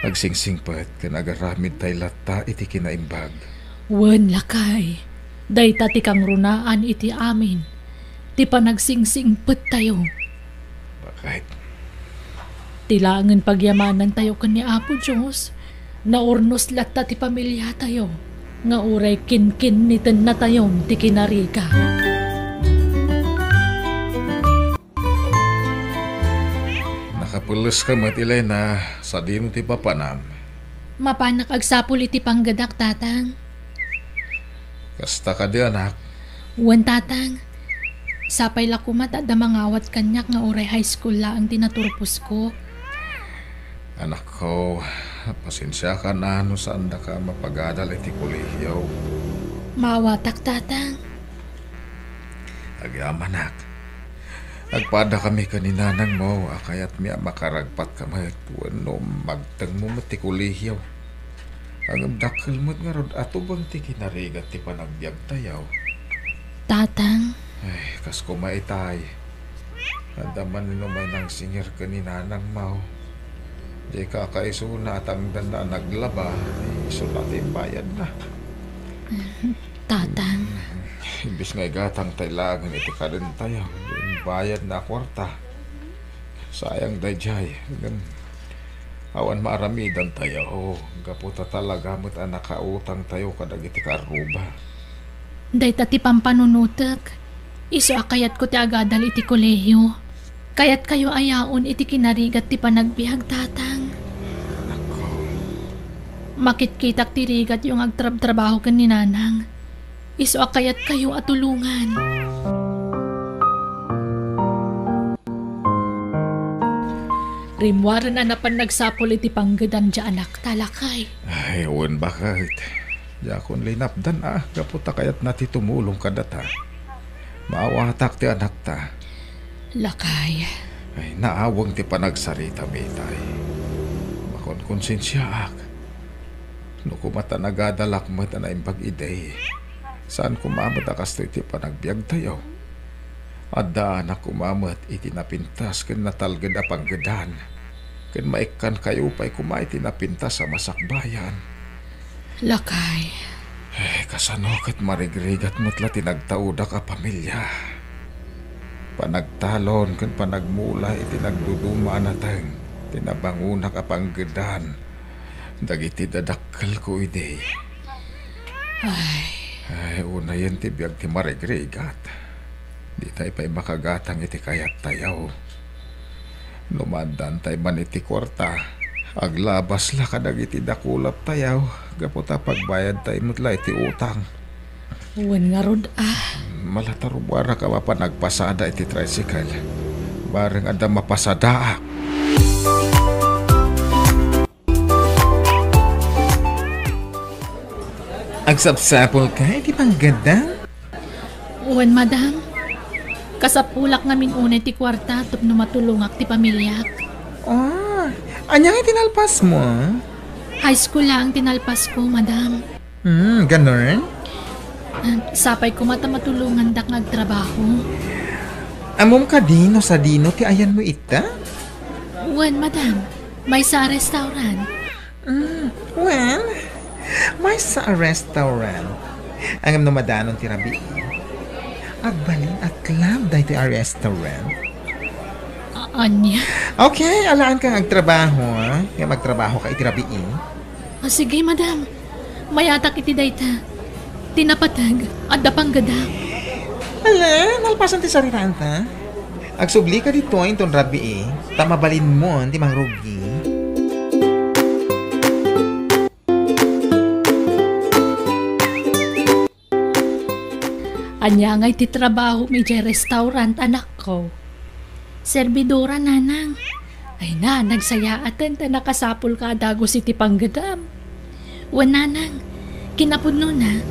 Agsingsingpet ken agaramidtayo latta iti kinaimbag. Wen, lakay. Dayta ti kangrunaan iti amin ti panagsingsingpettayo. Bakit? Ti laengen pagyamanantayo ken ni Apo Dios, naurnos latta ti pamiliatayo, nga uray kinkinnitennatayon ti kinarigat. Nakapelleska met, Elena, sadino ti papanam? Mapanak agsapul iti panggedak, Tatang. Kasta kadi, anak? Wen, Tatang. Sapay la koma ta adda mangawat kaniak nga uray high school laeng ti naturposko. Anakko, pasensiakan a no saandaka mapagadal iti kolehio. Maawatak, Tatang. Agyamanak. Agpadakami ken ni nanangmo a kayatmi a makaragpatka met wenno magtengmo met ti kolehio. Ngem dakkel met ngarud a tubeng ti kinarigat ti panagbiagtayo. Tatang. Ay, kas koma itay. Adda man ni umay nangsingir ken ni nanangmo. Dika kaisuna a tangdanna a naglaba, ay, isuna ti bayadna. Tatang. Imbes nga igatangtay laengen iti kanentayo, bayadna a kuarta. Sayang daydiay, ngem awan maaramidantayo, gapu ta talaga met a nakautangtayo kadagiti kaarruba. Dayta ti pampanunotek, isu a kayatko ti agadal iti kolehiyo. Kayatkayo a yaon iti kinarigat ti panagbiag, Tatang. Anakko. Makitkitak ti rigatyo nga agtrabtrabaho ken ni Nanang. Isu a kayatkayo a tulongan. Rimmuaren a napan nagsapul iti panggedan ti anakta, lakay. Ay, wen, baket. Diakon linapdan a, gapu ta kayatna ti tumulong kadata. Maawatak ti anakta. Lakay. Ay, naaweng ti panagsaritam itay. Makonkonsensiaak. No koma ta nagadalak met a naimbag idi, saan koma met a kastoy ti panagbiagtayo. Addaanak koma met iti napintas ken natalged a panggedan, ken maikkankayo pay koma iti napintas a masakbayan. Lakay. Eh, kasano ket marigrigat met la ti nagtaudak a pamilia? Panagtalon ken panagmula iti nagduduma a nateng ti nabangonak a panggedan dagiti dadakkelko idi. Ay. Ay, unayen ti biag ti marigrigat. Ditay pay makagatang iti kayattayo. No maaddaantay man iti kuarta, aglabas la kadagiti dakulattayo gapu ta pagbayadtay met la iti utang. Wen ngarud a. Malatarubarak a mapan agpasada iti tricycle. Bareng adda mapasadaak. Agsapsapulka iti panggedan? Wen, madam. Kasapulak ngamin unay ti kuarta tapno matulongak ti pamiliak. Oh, ania nga ti nalpasmo? High school laeng ti nalpasko, madam. Hmm, ganun? Ah, sapay koma ta matulongandak nga agtrabaho. Ammom kadi no sadino ti ayanmo ita? Wen, madam. Maysa a restaurant. Mm, well, maysa a restaurant. Ngem no madanon ti rabii, agbalin a club daytoy a restaurant. A-, ania? Okay, alaanka nga agtrabaho, ha? Ngem agtrabahoka iti rabii. Ah, sige, madam. Mayatak iti dayta. Ti napateg, adda panggedak. Ala, nalpasan ti saritaanta. Agsublika ditoy inton rabii, ta mabalinmon ti mangrugi. Ania ngay ti trabaho mi idiay restaurant, anakko? Servidora, nanang. Ay na, nagsayaaten ta nakasapulka a dagus iti panggedam. Wen, nanang, kinapudnona,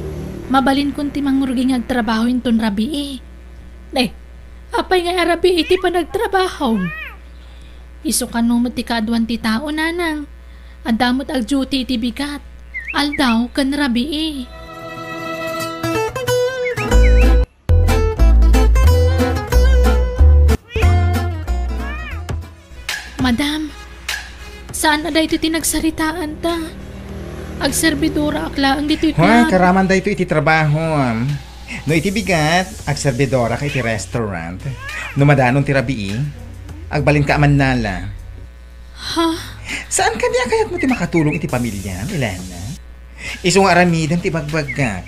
mabalinkon ti mangrugi nga agtrabaho inton rabii. Ne, apay nga a rabii ti panagtrabahom? Isu kano met ti kaaduan ti tao, nanang. Adda met agduty iti bigat, aldaw ken rabii. Madam, saan a daytoy ti nagsaritaanta? Agserbidoraak laeng ditoy club. Hoy, karaman daytoy iti trabaho, am. No iti bigat, agserbidorak iti restaurant. No madanon ti rabii, agbalinka a mannala. Ha? Saan kadi a kayatmo ti makatulong iti pamiliam, Elena? Isu nga aramidem ti bagbagak.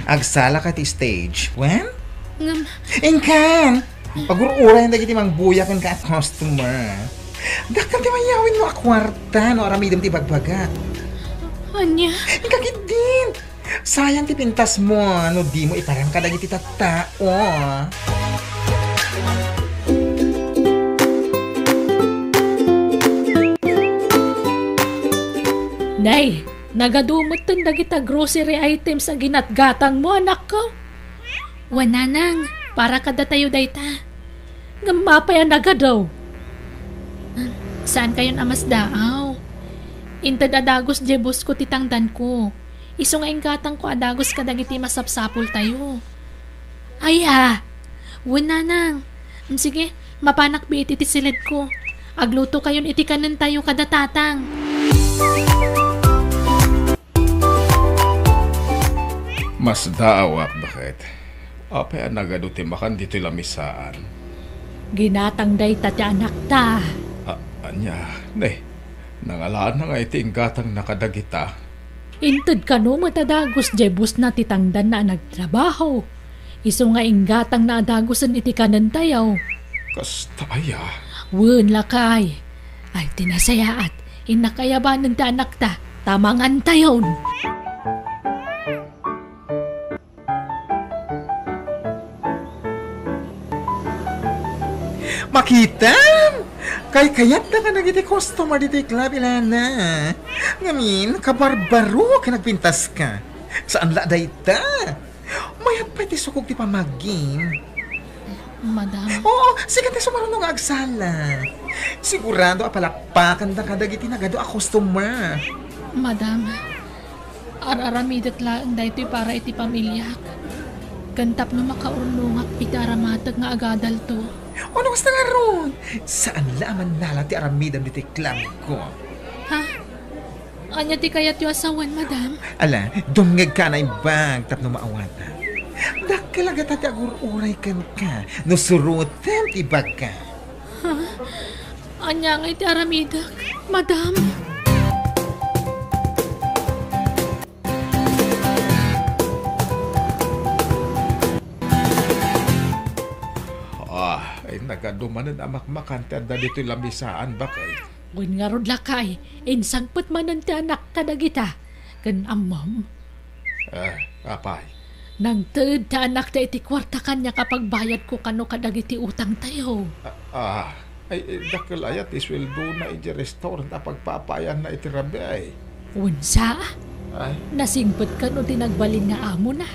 Agsalaka ti stage. Wen? Ngem, inkan! Pagur-urayen dagiti mangbuya kenka a customer. Dakkel ti mayawinmo a kuarta no aramidem ti bagbagak. Ania? Inka ketdin! Sayang ti pintasmo no dimo iparan kadagiti tattao. Nay, nagadu metten dagita grocery items a ginatgatangmo, anakko. Wen, nanang, para kadatayo dayta. Ngem apay a nagadu? Saankayon a masdaaw. Inted a dagus diay boss ko ti tangdanko. Isu nga inggatangko a dagus kadagiti masapsapultayo. Aya! Wen, nanang. Sige, mapanak biit iti siledko. Aglutokayon iti kanentayo kada tatang. Masdaawak, baket. Apay a nagadu ti makan ditoy lamisaan? Ginatang dayta ti anakta. A-, ania, ne, nangalaanna ngay ti inggatangna kadagita? Inted kano met a dagus diay busna ti tangdanna a nagtrabaho. Isu nga inggatangna a dagusen iti kanentayo. Kasta aya? Wen, lakay. Ay, ti nasayaat, innak a ayabanen ti anakta, ta mangantayon. Makitam! Kaykayatda kadagiti customer ditoy club, Elena. Ngamin, kabarbaro ken nagpintaska. Saan la dayta? Mayat pay ti sukog ti pamagim. Madam. Oo, sika ti sumaruno nga agsala. Sigurado a palakpakanda kadagiti nagadu a customer. Madam, ar-aramidek laeng daytoy para iti pamiliak. Ken tapno makaurnongak iti aramatek nga agadalto. Ano kasta ngarud? Saan la a mannala ti aramidem ditoy club ko? Ha? Ania ti kayatyo a sawen, madam? Ala, dumngegka a naimbag tapno maawatam. Dakkel a gata ti agur-uray kenka no surotem ti ibagka. Ha? Ania ngay ti aramidek, madam? Ah, ay, nagadu manen a makmakan ti adda ditoy lamisaan, bakay. Wen ngarud, lakay, insangpet manen ti anak kadagita. Ken ammom? Ah, apay? Nangted ti anakta iti kuarta kaniak a pagbayadko kano kadagiti utangtayo. Ah, ah, ay, eh, dakkel aya ti sueldona iti restaurant a pagpapaayanna iti rabii. Wen sa? Ay? Nasingpet kano ti nagbalin nga amona.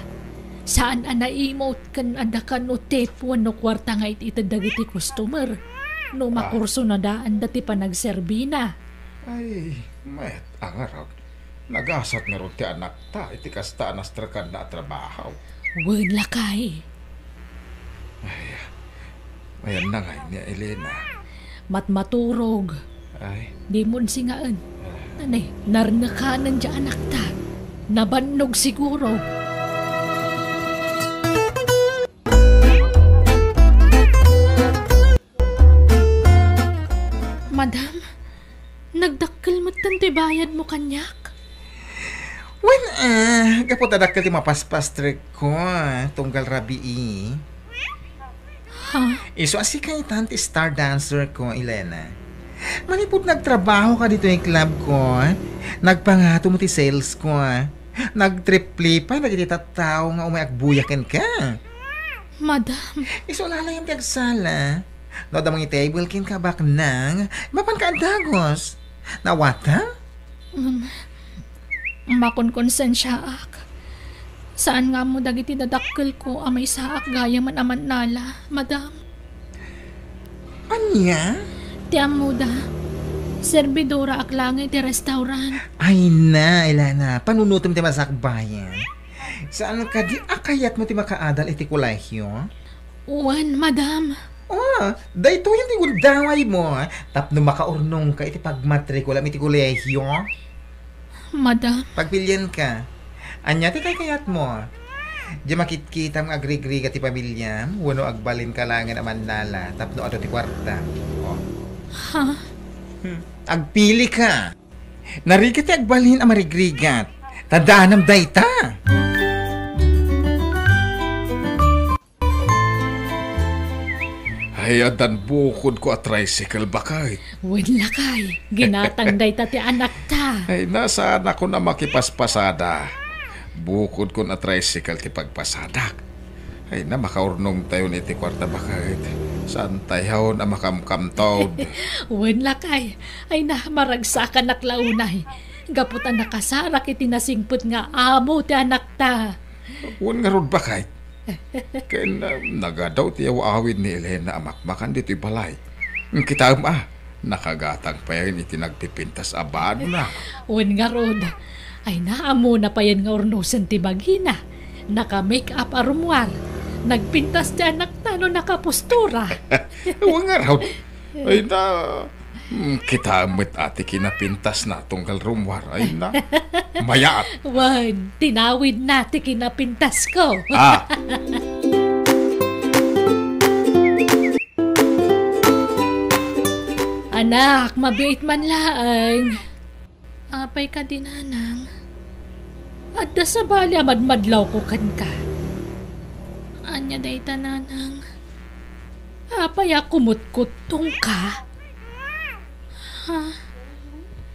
Saan a naimut ken adda kano tip wenno kuarta nga it-ited dagiti customer no Ah. makursunadaanda ti panagserbina. Ay, met a ngarud. Nagasat ngarud ti anakta iti kasta a nastrekanna a trabaho. Wen, lakay. Ay, ayanna ngay ni Elena? Matmaturog. Ay. Dimon singaen. Nane, narnekanen diay anakta. Nabannog siguro. Madam, nagdakkel metten ti bayadmo kaniak? Wen, ah, gapu ta dakkel ti mapaspastrekko, ah, tunggal rabii. Ha? Isu a sika itan ti star dancer ko, Elena. Manipud nagtrabaho ka ditoy club ko, nagpangato mo ti sales ko. Nagtriple pay dagiti tattao nga umay agbuya kenka. Madam. Isu laeng ti agsala. No adda mangitable kenka baknang, mapanka a dagus. Nawatam? Um, makonkonsensiaak. Saan nga ammo dagiti dadakkelko a maysaak gayamen a mannala, madam. Ania? Ti ammoda, serbidoraak laeng iti restaurant. Ay na, Elena, panunotem ti masakbayan. Saan kadi a kayatmo ti makaadal iti kolehio? Wen, madam. Ah, daytoyen ti gundawaymo, tapno makaurnongka iti pagmatrikulam iti kolehio. Madam. Pagpilienka. Ania ti kaykayatmo? Diay makitkitam nga agrigrigat ti pamiliam, wenno agbalinka laengen a mannala tapno adu ti kuartam? Oh. Ha? Hmm. Agpilika. Narigat ti agbalin a marigrigat. Tadaanam dayta. Ay, addan bukodko a tricycle, baket. Wen, lakay, ginatang dayta ti anakta. Ay, nasaanakon a makipaspasada. Bukodkon a tricycle ti pagpasadak. Ay na, makaurnongtayon iti kuarta, baket. Saantayon a makamkamtod. Wen, lakay. Ay na, maragsakanak la unay. Gapu ta nakasarak iti nasingpet nga amo ti anakta. Wen ngarud, baket. Ken, ah, nagadu ti aw-awid ni Elena a makmakan ditoy balay. Kitaem a, nakagatang payen iti nagpipintas a banona. Wen ngarud, ay na, ammona payen nga urnosen ti bagina. Naka-make up a rummuar. Nagpintas ti anakta no nakapostura. Wen ngarud, ay na, mm, kitaem met a ti kinapintasna tunggal rummuar, ay na. Mayat. Wen, tinawidna ti kinapintasko. Ah. Anak, mabiit man laeng. Apay kadi, nanang? Adda sabali a madmadlawko kenka. Ania dayta, nanang? Apay a kumutkuttongka? Ha?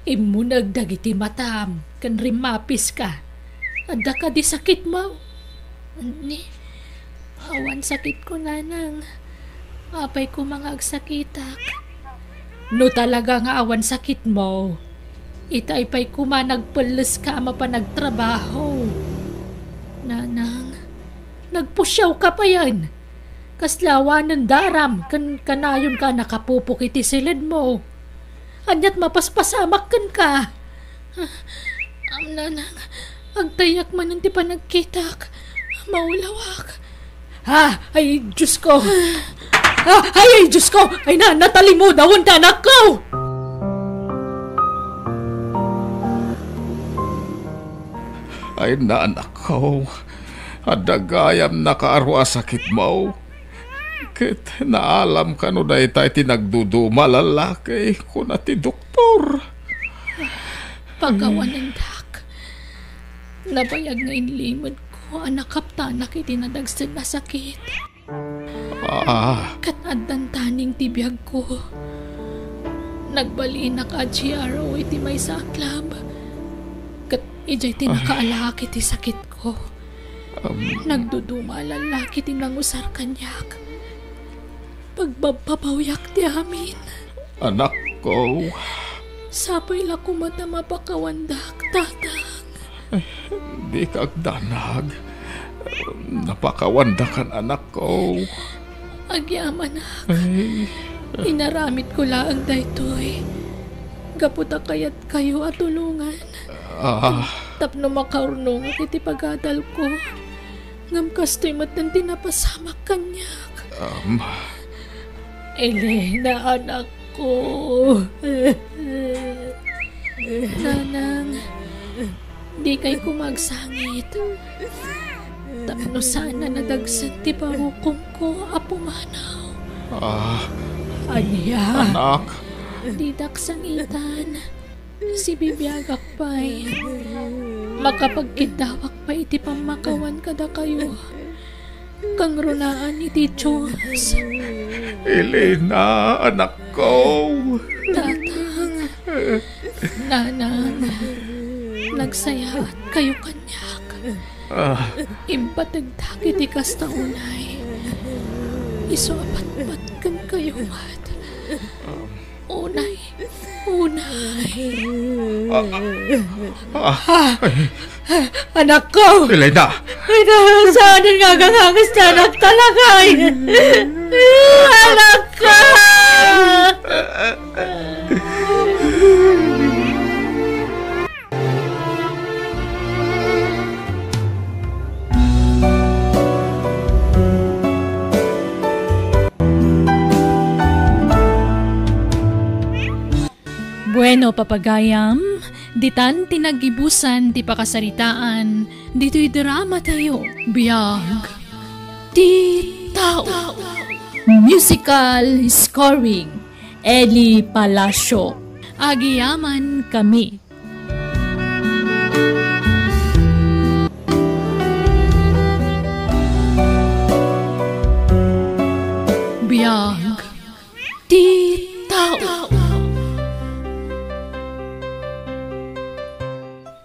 Immuneg dagiti matam ken rimmapiska. Adda kadi sakitmo? Ni, awan sakitko, nanang. Apay koma nga agsakitak? No talaga nga awan sakitmo, itay pay koma nagpelleska a mapan agtrabaho. Nanang, nagpusiawka payen. Kasla awanen daram ken kanayonka a nakapupok iti siledmo. Aniat mapaspasamak kenka? Am, nanang, agtayak manen ti panagkitak. Maulawak. Ah, ay, Diyos ko. Ah, ay, ay, Diyos ko. Ay, na, natalimudawen ta, anak ko. Ay, na, anak ko. Adda gayam nakaaro a sakitmo. Ket naalamka no dayta ti nagduduma a lallaki, kuna ti doktor. Pakawanendak. Nabayag nga inlimedko a nakaptanak iti nadagsen a sakit. Ah. Ket addan taning ti biagko. Nagbalinak a G R O iti maysa a club. Ket idiay ti nakaalaak iti sakitko. Am. Nagduduma a lallaki ti nangusar kaniak. Pagbabbabawiak ti amin. Anakko. Sapay la koma ta mapakawandak, Tatang. Ay, dika agdanag. Napakawandakan, anakko. Agyamanak. Ay. Inaramidko laeng daytoy gapu ta kayatkayo a tulongan. Ah. Tapno makaurnongak iti pagadalko. Ngem kastoy metten ti napasamak kaniak. Am. Elena, anakko. Nanang, dikay koma agsangit. Tapno saan a nadagsen ti barukongko a pumanaw. Ah. Ania? Anak. Didak sangitan. Sibibiagak pay. Makapagkiddawak pay iti pammakawan kadakayo. Kangrunaan iti Dios. Elena, anakko. Tatang. Nanang. Nagsayaat kayo kaniak. Ah. Impategdak iti kasta unay. Isu a patpat kenkayo met. Unay. Unay. Ah, ah, ah. Anakko! Elena! Ay, na, saan nga agangangas ti anak talaga, eh? Anakko! Bueno, papagayam, ditan ti naggibusan ti pakasaritaan ditoy dramatayo, Biag ti Tao. Musical scoring, Eli Palacio. Agyamankami. Biag ti Tao.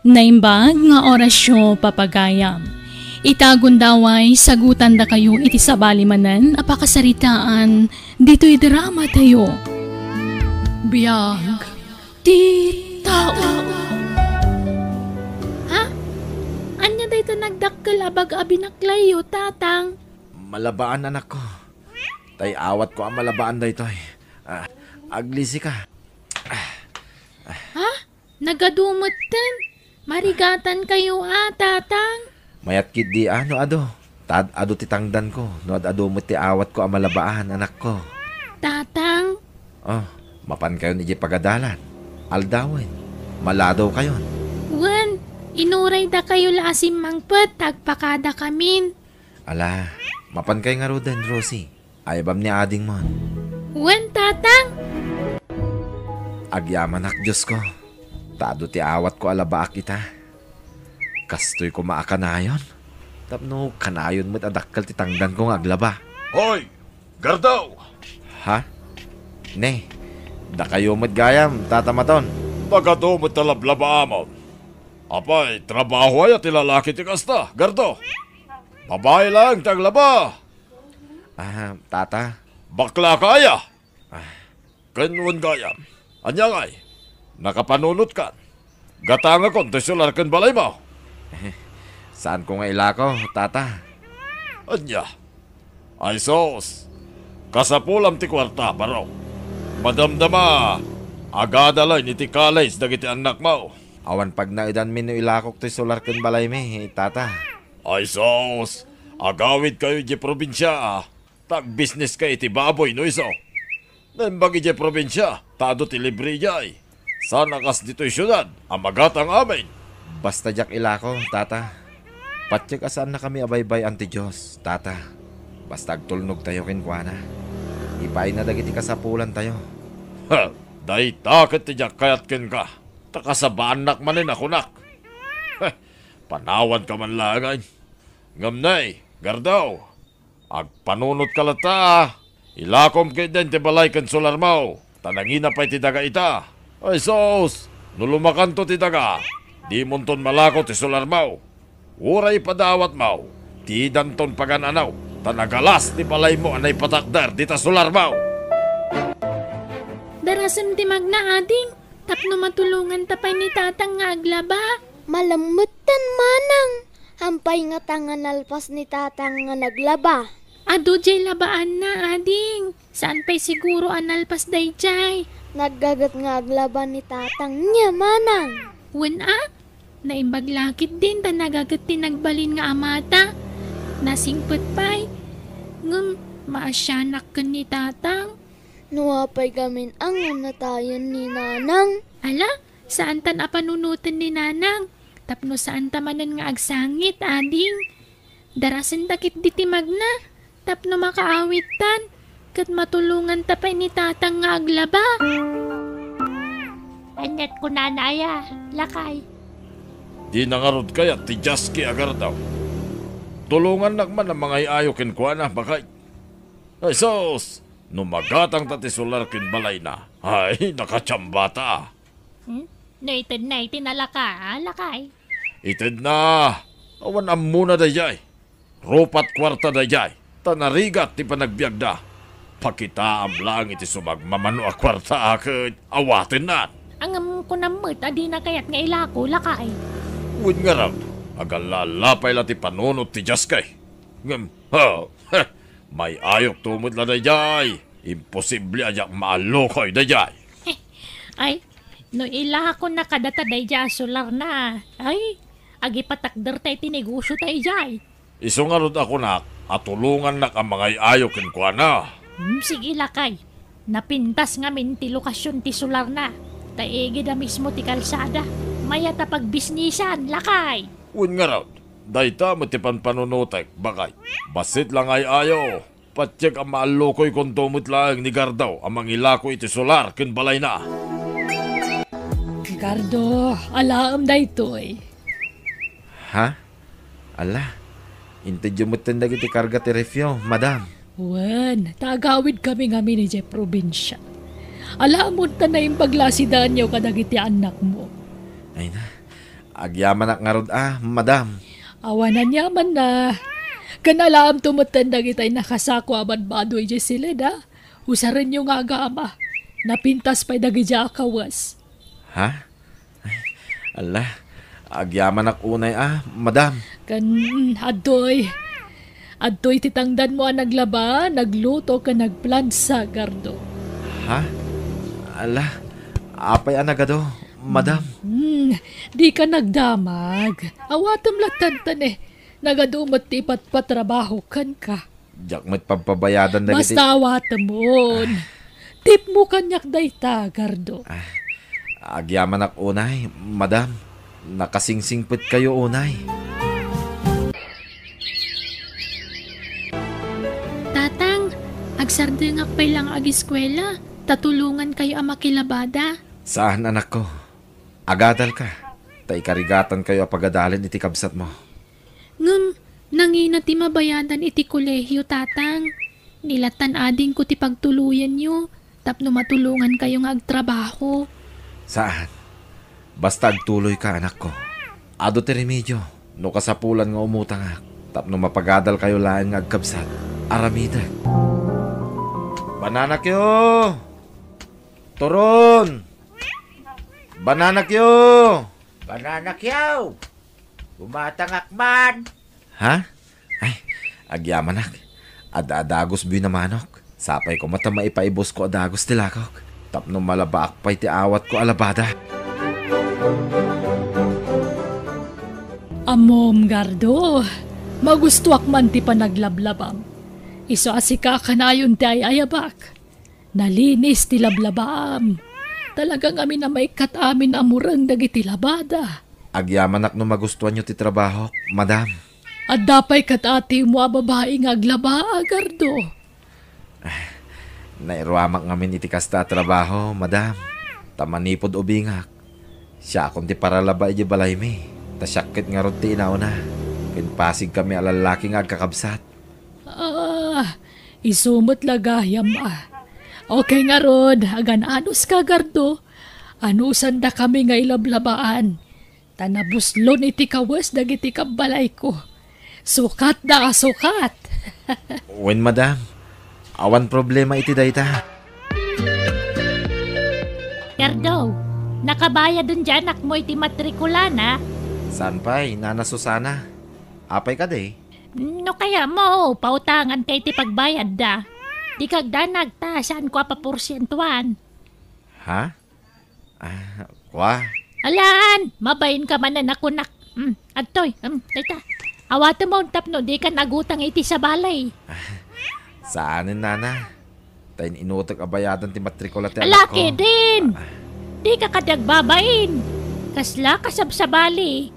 Naimbag nga orasyo, papagayam. Ita gundaway, sagutandakayo iti sabali manen a pakasaritaan ditoy dramatayo. Biag ti Tao. Ha? Ania dayta nagdakkel a bag a binaklayyo, Tatang? Malabaan, anakko. Tay awatko a malabaan daytoy. Ah, aglisika. Ha? Nagadu metten? Marigatankayo a, Tatang? Mayat ketdi a no adu. Ta ad-adu ti tangdanko no ad-adu met ti awatko a malabaan, anakko. Tatang? Oh, mapankayon idiay pagadalan. Aldawen, maladawkayon. Wen, inuraydakayo la a simmangpet ta agpakadakamin. Ala, mapankay ngaruden, Rosie. Aybam ni adingmon. Wen, Tatang. Agyamanak, Diosko, ta adu ti awatko a labaak ita. Kastoy koma a kanayon, tapno kanayon met a dakkel ti tangdanko nga aglaba. Hoy, Gardo! Ha? Ne, dakayo met gayam, Tata Maton. Nagadu met ta lablabaamon. Apay, trabaho aya ti lalaki ti kasta, Gardo? Babai laeng ti aglaba. Ah, Tata. Bakla ka aya? Ah. Ken wen gayam. Ania ngay? Nakapanunotkan. Gatangakon ti solar ken balaymo. Saanko nga ilako, Tata. Ania? Ay sus! Kasapulam ti kuarta, barok. Madamdama, agada laeng iti college dagiti annakmo. Awan pagnaedanmi no ilakok ti solar ken balaymi, Tata. Ay sus! Agawidkayo idiay probinsia, ta agbisneska iti baboy no isu. Naimbag idiay probinsia, ta adu ti libre idiay. Saan a kas ditoy siudad a magatang amin. Basta diak ilako, Tata. Patiek a saannakami a baybay-an ti Dios, Tata. Basta agtulnogtayo kenkuana. Ipaayna dagiti kasapulantayo. Ha! Dayta ket ti diak kayat kenka, ta kasabaannak manen a kunak. Ha! Panawanka man laeng. Ngem nay, Gardo, agpanunotka latta. Ilakom ketdin ti balay ken solarmo, ta nangina pay ti daga ita. Ay sus, no lumakanto ti daga, dimonton malako ti solarmo. Uray ipadawatmo, didanton pagan-ano, ta nagalas ti balaymo a naipatakder dita solarmo. Darasem ti magna, ading, tapno matulonganta pay ni Tatang nga aglaba. Malammetten, manang. Hampay ngata nga nalpas ni Tatang nga naglaba? Adu diay labaanna, ading. Saan pay siguro a nalpas daydiay? Naggaget nga aglaba ni Tatang niya, manang. Wen a? Naimbag la ketdin ta nagaget ti nagbalin nga amata. Nasingpet pay. Ngem maasianak ken ni Tatang. No apay gamin a nga natayen ni Nanang? Ala, saantan a panunoten ni Nanang, tapno saanta manen nga agsangit, ading. Darasenta ketdi ti magna, tapno makaawidtan, ket matulonganta pay ni Tatang nga aglaba. Aniat kunana aya, lakay? Dina ngarud kayat ti Jaski a Gardo. Tulongannak man a mangay-ayo kenkuana, baket. Ay sus! No magatangta ti solar ken balayna, ay, nakachambata. Hmm? No itedna iti nalaka, a, lakay? Itedna, awan ammona daydiay. Rupat kuarta daydiay, ta narigat ti panagbiagda. Pakitaam laeng iti sumagmamano a kuarta a ket awatennan. Ngem kunam met a dina kayat nga ilako, lakay? Wen ngarud, agalla-alla pay la ti panunot ti Jaski. Ngem, ha, ha, may-ayokto met la daydiay. Imposible a diak maallukoy daydiay. Ay, no ilakonna kadata daydiay a solarna, ay, agipatakderta iti negosyota idiay. Isu ngarud a kunak a tulongannak a mangay-ayo kenkuana. Hmm, sige, lakay. Napintas ngamin ti lokasion ti solarna, ta igida mismo ti kalsada. Mayat a pagbisnisan, lakay. Wen ngarud, dayta met ti panpanunotek, baket. Bassit la nga ay-ayo. Patiek a maallukoykonto met laeng ni Gardo a mangilako iti solar ken balayna. Gardo, alaem daytoy. Ha? Ala, intedyo metten dagiti karga ti refyo, madam. Wen, ta agawidkami ngamin idiay probinsia. Alaem ta naimbag la a sidaenyo kadagiti annakmo. Ay na, agyamanak ngarud a, madam. Awan aniamanna. Ken alaemto metten dagitay nakasako a badbado idiay siled a. Usarenyo nga agama. Napintas pay dagidiay a kawes. Ha? Ala, agyamanak unay a, madam. Ken, adtoy. Adtoy ti tangdanmo a naglaba, nagluto, ken nagplansa, Gardo. Ha? Ala, apay a nagadu, madam? Hmm, dika nagdamag. Awatem latta, eh. Nagadu met ti ipatpatrabaho kenka. Diak met pagpabayadan dagiti. Basta awatemon. Ah. Tipmo kaniak dayta, Gardo. Ah, agyamanak unay, madam. Nakasingsingpetkayo unay. Tatang, agsardengak pay la nga agiskuela, ta tulongankayo a makilabada. Saan, anakko. Agadalka, ta ikarigatankayo a pagadalen iti kabsatmo. Ngem, nangina ti mabayadan iti kolehio, Tatang. Nilatan adingko ti pagtuloyenyo tapno matulongankayo nga agtrabaho. Saan. Basta agtuloyka, anakko. Adu ti remedio no kasapulan nga umutangak tapno mapagadalkayo laeng nga agkabsat. Aramidek. Bananakyo! Turon! Bananakyo! Bananakyo! Umatangak man! Ha? Ay, agyamanak. Adda-adagos buy na manok. Sapay koma ta maipaibus ko a dagus ti lakok. Tapno malabaak pay ti awat ko a labada. Ammom, Gardo, magustuak man ti panaglablabam. Isu a sika kanayon ti ay-ayabak. Nalinis ti lablabaam. Talaga ngamin a maikkat amin a mureng dagiti labada. Agyamanak no magustuanyo ti trabahok, madam. Adda pay kat-atimo a babai nga aglaba, Gardo? Nairuamak ngamin iti kasta a trabaho, madam. Ta manipud ubingak, siakon ti paralaba idiay balaymi. Ta siak ket ngarud ti inauna. Ken pasigkami a lallaki nga agkakabsat. Ah, isu met la gayam a. Okay ngarud, agan-anos ka, Gardo. Anusandakami nga ilablabaan. Ta nabuslon iti kawes dagiti kabbalayko. Sukatda a sukat. Wen, madam, awan problema iti dayta. Gardo, nakabayadon ti anakmo iti matrikulana? Saan pay, Nana Susana. Apay kadi? No kayatmo, pautanganka iti pagbayadda. Dika agdanag ta saanko a paporsientuan. Ha? Ah, kua? Alan, mabainka manen a kunak. Mm, adtoy, mm, dayta. Awatemon tapno dikan agutang iti sabali. Saanen, nana. Ta in-inutek a bayadan ti matrikula ti anakko. Ala, kedin! Ah. Dika kadi agbabain. Kasla kasabsabali.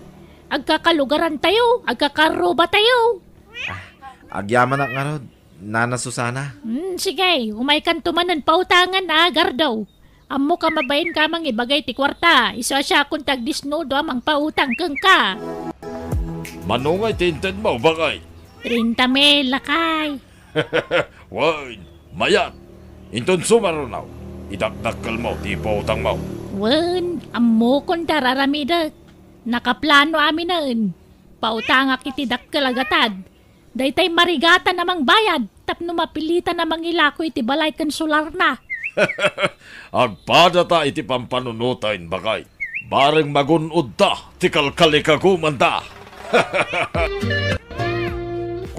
Agkakalugarantayo, agkakarrubatayo. Ah, agyamanak ngarud, Nana Susana. Hmm, sige, umaykanto manen pautangan a, Gardo. Ammok a mabainka a mangibagay ti kuarta, isu a siakon ti agdisnudo a mangpautang kenka. Mano ngay ti intedmo, baket? Trenta mil, lakay. Wen, mayat. Inton sumaruno, idakdakkelmo ti ipautangmo. Wen, ammokon ti ar-aramidek. Nakaplano aminen. Pautangak iti dakkel a gatad. Daytay marigatan a mangbayad tapno mapilitan a mangilako iti balay ken solarna. Agpadata iti pampanunoten, baket. Bareng magun-odta ti kalkalikagumanda.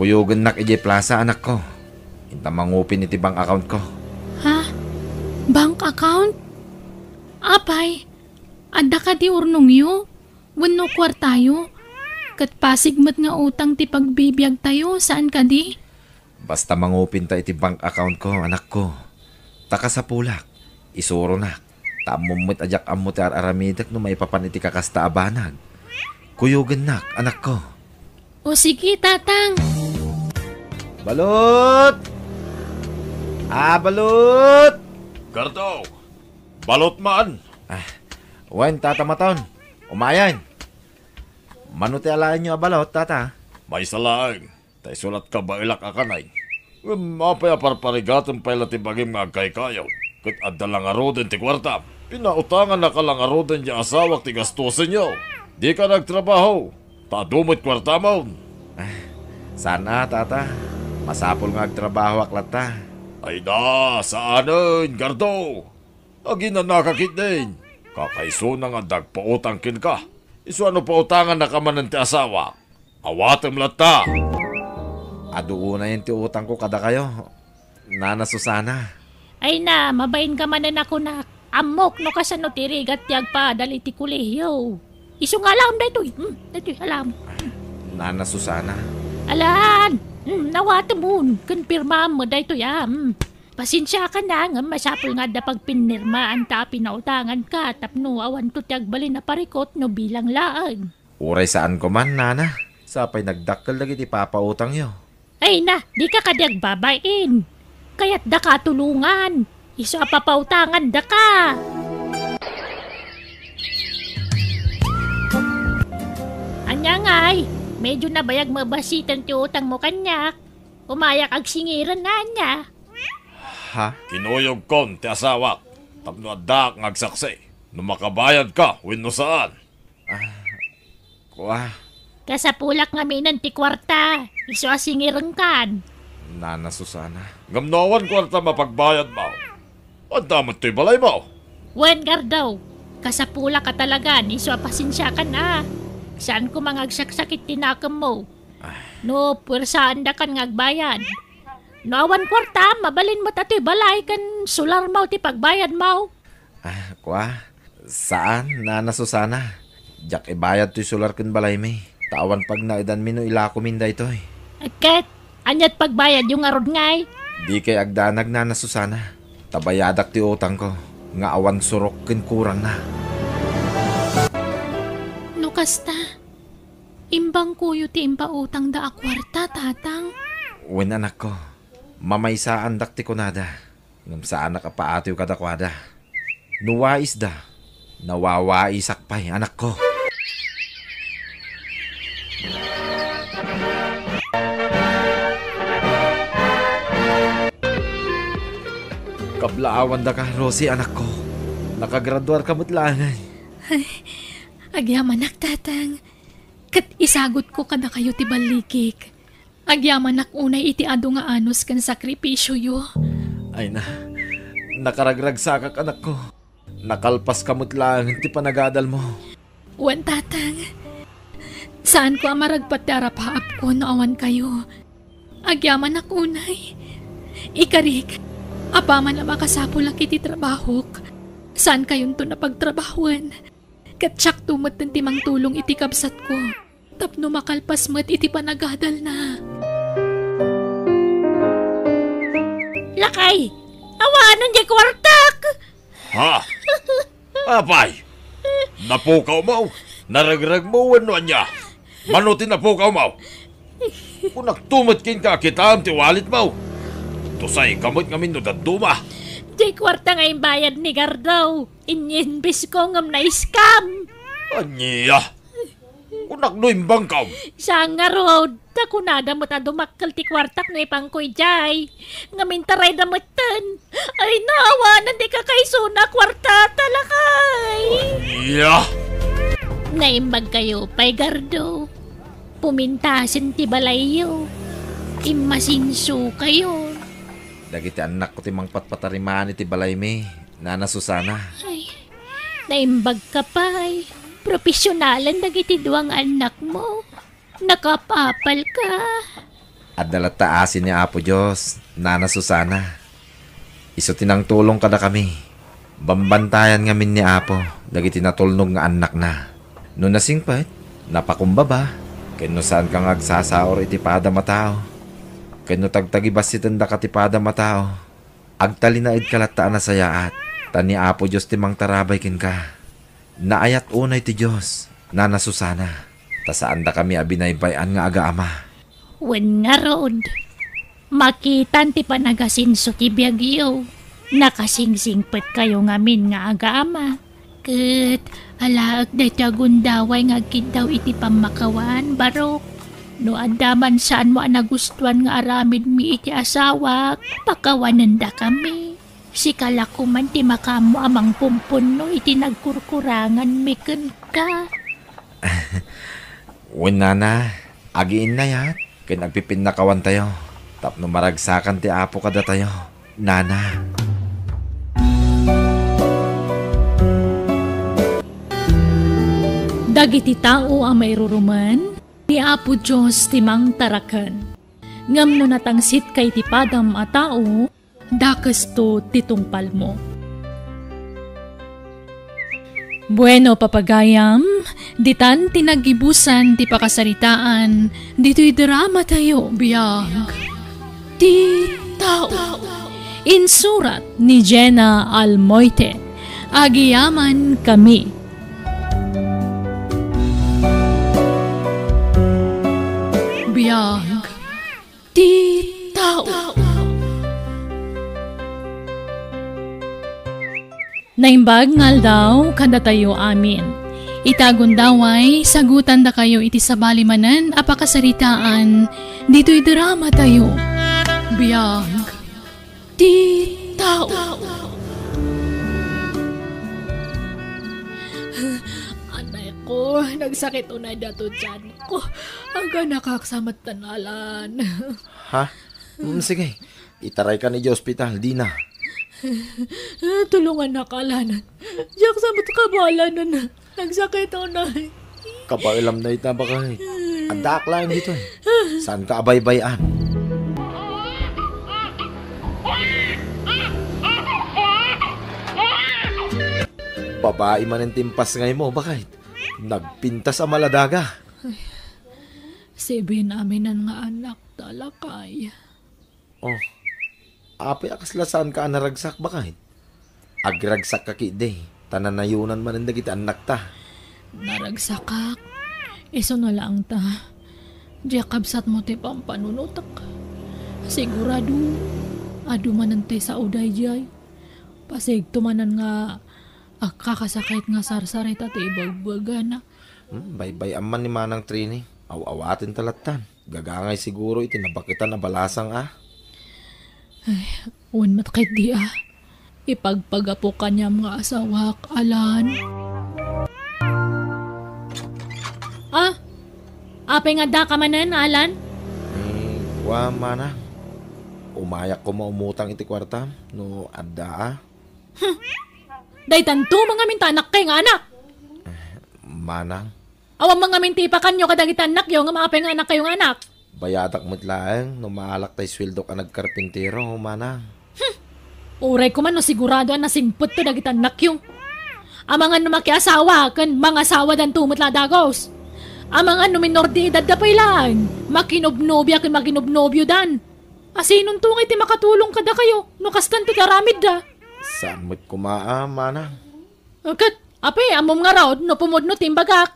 Kuyogennak idiay plasa, anakko. Inta mangupin iti bank account ko. Ha? Bank account? Apay, adda kadi urnongyo? Wenno kuartayo? Ket pasig met nga utang ti pagbibiagtayo, saan kadi? Basta mangupinta iti bank account ko, anakko. Ta kasapulak, isuronak. Ta ammom met a diak ammo ti ar-aramidek no maipapan iti kakasta a banag. Kuyogennak, anakko. O sige, Tatang. Balot! Ah, Balot! Gardo! Balot man! Ah, wen, Tata Maton. Umayen. Mano ti alaenyo a balot, Tata? Maysa laeng. Ta isu lat kabaelak a kanay. Ngem apay a parparigatem pay la ti bagim nga agkaykayod? Ket adda la ngaruden ti kuartam. Pinautangannaka la ngaruden ti asawak ti gastusenyo. Dika nagtrabaho, ta adu met kuartamon. Ah, saan a, Tata. Masapul nga agtrabahoak latta. Ay da, saanen, Gardo. Aginanaka ketdin. Kakaisuna nga adda agpautang kenka. Isu a no pautangannaka manen ti asawa, awatem latta. Adu unayen ti utangko kadakayo, Nana Susana. Ay na, mabainka manen a kunak. Ammok no kasano ti rigat ti agpaadal iti kolehio. Isu nga alam daytoy. Hmm, daytoy, alam. Nana Susana. Alan, hmm, nawatemon. Ken pirmaam met daytoy, ah. Hmm. Pasensiakan na, ngem masapul nga adda pagpinirmaan ta a pinautanganka tapno awanto ti agbalin a parikut no bilang laeng. Uray saanko man, Nana, sapay nagdakkel dagiti papautangyo. Ay na, dika kadi agbabain. Kayatdaka a tulongan. Isu a papautangandaka. Yangay, medyo nabayag mabasiten ti utangmo kaniak. Umayak agsingiren ania. Ha? Kinuyogkon ti asawak tapno addaak nga agsaksi no makabayadka wenno saan. Ah, kua. Kasapulak ngaminen ti kuarta, isu a singirenkan. Nana Susana. Ngem no awan kuarta mapagbayadmo, adda met toy balaymo. Wen, Gardo, kasapulak a talagan, isu a pasensiakan a. Saan koma nga agsaksakit ti nakemmo. Ah. No puersaandakan nga agbayad. No awan kuarta, mabalin met a toy balay ken solarmo ti pagbayadmo. Ah, kua? Saan, Nana Susana. Diak ibayad toy solar ken balaymi. Ta awan pagnaedanmi no ilakomin daytoy. Ket, ania't pagbayadyo ngarud ngay? Dikay agdanag, Nana Susana. Ta bayadak ti utangko nga awan surok ken kurangna. No kasta, imbangkoyo ti impautangda a kuarta, Tatang? Wen, anakko. Mamaysaandak ti kunada. Ngem saanak a paatiw kadakuada. No waisda, nawawaisak pay, anakko. Kablaawandaka, Rosie, anakko. Nakagraduarka met laengen. Ay, agyamanak, Tatang. Ket isagutko kadakayo ti ballikik. Agyamanak unay iti adu nga anus ken sakripisioyo. Ay na, nakaragragsakak, anakko. Nakalpaska met laeng ti panagadalmo. Wen, Tatang. Saanko a maragpat ti arapaapko no awan kayo. Agyamanak unay. Ikarik, apaman a makasapulak iti trabahok, saankayonto a pagtrabahoen. Ket siakto metten ti mangtulong iti kabsatko tapno makalpas met iti panagadalna. Lakay, awanen diay kuartak! Ha? Apay? Napukawmo? Naregregmo wenno ania? Mano ti napukawmo? Kunakto met kenka a kitaem ti walletmo. Tusayka met ngamin no dadduma. Diay kuarta nga imbayad ni Gardo. Inyinbisko ngem na-scam. Ania? Kunak no imbangkaw. Saan ngarud, ta kunada met a dumakkel ti kuartak no ipanko idiay. Ngem intarayda metten. Ay, naawanan ti kakaisuna a kuarta, talakay. Ania? Naimbagkayo pay, Gardo. Pumintasen ti balayyo. Immasinsokayo. Dagiti annakko ti mangpatpatarimaan iti balaymi, Nana Susana. Ay, naimbagka pay. Profesionalen dagiti dua nga annakmo. Nakaapapalka. Adda latta asi ni Apo Dios, Nana Susana. Isu ti nangtulong kadakami. Bambantayan ngamin ni Apo dagiti natulnog nga annakna. No nasingpet, napakumbaba, ken no saanka nga agsasaur iti padam a tao, ken no tagtagibassitendaka ti padam a tao, agtalinaedka latta a nasayaat, ta ni Apo Dios ti mangtarabay kenka. Naayat unay ti Dios, Nana Susana, ta saandakami a binaybay-an nga agaama. Wen ngarud, makitan ti panagasinso ti biagyo. Nakasingsingpetkayo ngamin nga agaama. Ket alaek daytoy a gundaway nga agkiddaw iti pammakawaan, barok. No adda man saanmo a nagustuan nga aramidmi iti asawak, pakawanendakami. Sika la koman ti makaammo a mangpumpunno iti nagkurkuranganmi kenka. Wen, Nana, agiinnayat ken agpipinnakawantayo tapno maragsakan ti Apo kadatayo, Nana. Dagiti tao a mairurumen, ni Apo Dios ti mangtaraken. Ngem no natangsitka iti padam a tao, dakesto ti tungpalmo. Bueno, papagayam, ditan ti naggibusan ti pakasaritaan ditoy dramatayo, Biag ti Tao. Insurat ni Jenna Almoite. Agyamankami. Biag ti Tao. Naimbag nga aldaw kadatayo amin. Ita gundaway, sagutandakayo iti sabali manen a pakasaritaan ditoy drama tayo. Biag ti tao. Anay ko, nagsakit unay dato tiyan ko. Aganakak sa matanalan. Ha? Mm, sige. Itaraykan iti ospital, dina. Ah, tulongannak, Alan. Diak sa met kabaelan. Nagsakit unay. Kabaelam dayta, baket. Addaak laeng ditoy. Saanka a baybay-an. Babai manen ti impasngaymo, baket. Nagpintas a maladaga. Sibin aminan nga anak, lakay. Oh, apay a kasla saanka a naragsak, baket? Agragsak ka ketdi, ta nanayonan manen dagiti annakta. Naragsakak. Isuna laeng ta, diak kabsatmo ti pampanunotak. Sigurado, adu manen ti sao daydiay. Pasigto manen nga agkakasakit nga sarsarita ti ibagbagana. Hmm, baybay-am man ni Manang Trini. Aw-awaten ta lattan. Gagangay siguro iti nabaketan a balasang a. Ay, wen met ketdi a. Ipagpagapu kaniam nga asawak, Alan. Ah, apay nga addaka manen, Alan? Eh, wa, Manang. Umayak koma umutang iti kuartam no adda a. Hmm. Daytanto mangamin ta anakkayo nga anak. Manang. Awan mangamin ti ipakanyo kadagiti annakyo ngem apay nga annakkayo nga anak? Bayadak met laeng no maalak tay sueldok a nagkarpintero, Manang. Hmm. Uray koma no sigurado a nasingpetto dagiti annakyo. Amangan no makiasawa ken mangasawadanto met la dagus. Amangan no minor de edadda pay laeng, makinobnobia ken makinobnobiodan. Asinonto ngay ti makatulong kadakayo no kastanto ti aramidda? Saan met koma a, Manang. Ket, apay, ammom ngarud no pumudno ti imbagak?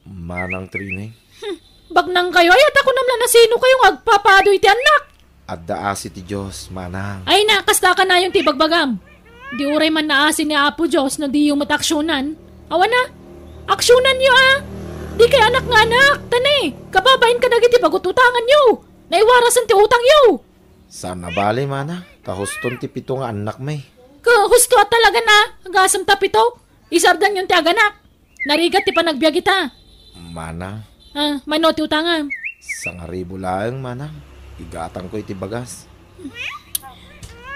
Manang Trini. Hmm, baknangkayo, ay, ta kunam la nasinokayo nga agpapaaduy ti annak. Adda asi ti Dios, Manang. Ay na, kasta kanayon ti ibagbagam. Di uray man naasi ni Apo Dios no diyo met aksionan. Awan a, aksionanyo a. Dikay anak nga anak, ta ne, kababain kadagiti pagututangannyo. Naiwarasen ti utangyo. Saan a bali, Manang, ta huston ti pito nga annakmi. Ket husto a talaga na, agasem ta pito. Isardanyon ti aganak. Narigat ti panagbiag ita. Manang. Ah, mano ti utangam? Sangaribu laeng, Manang. Igatangko iti bagas.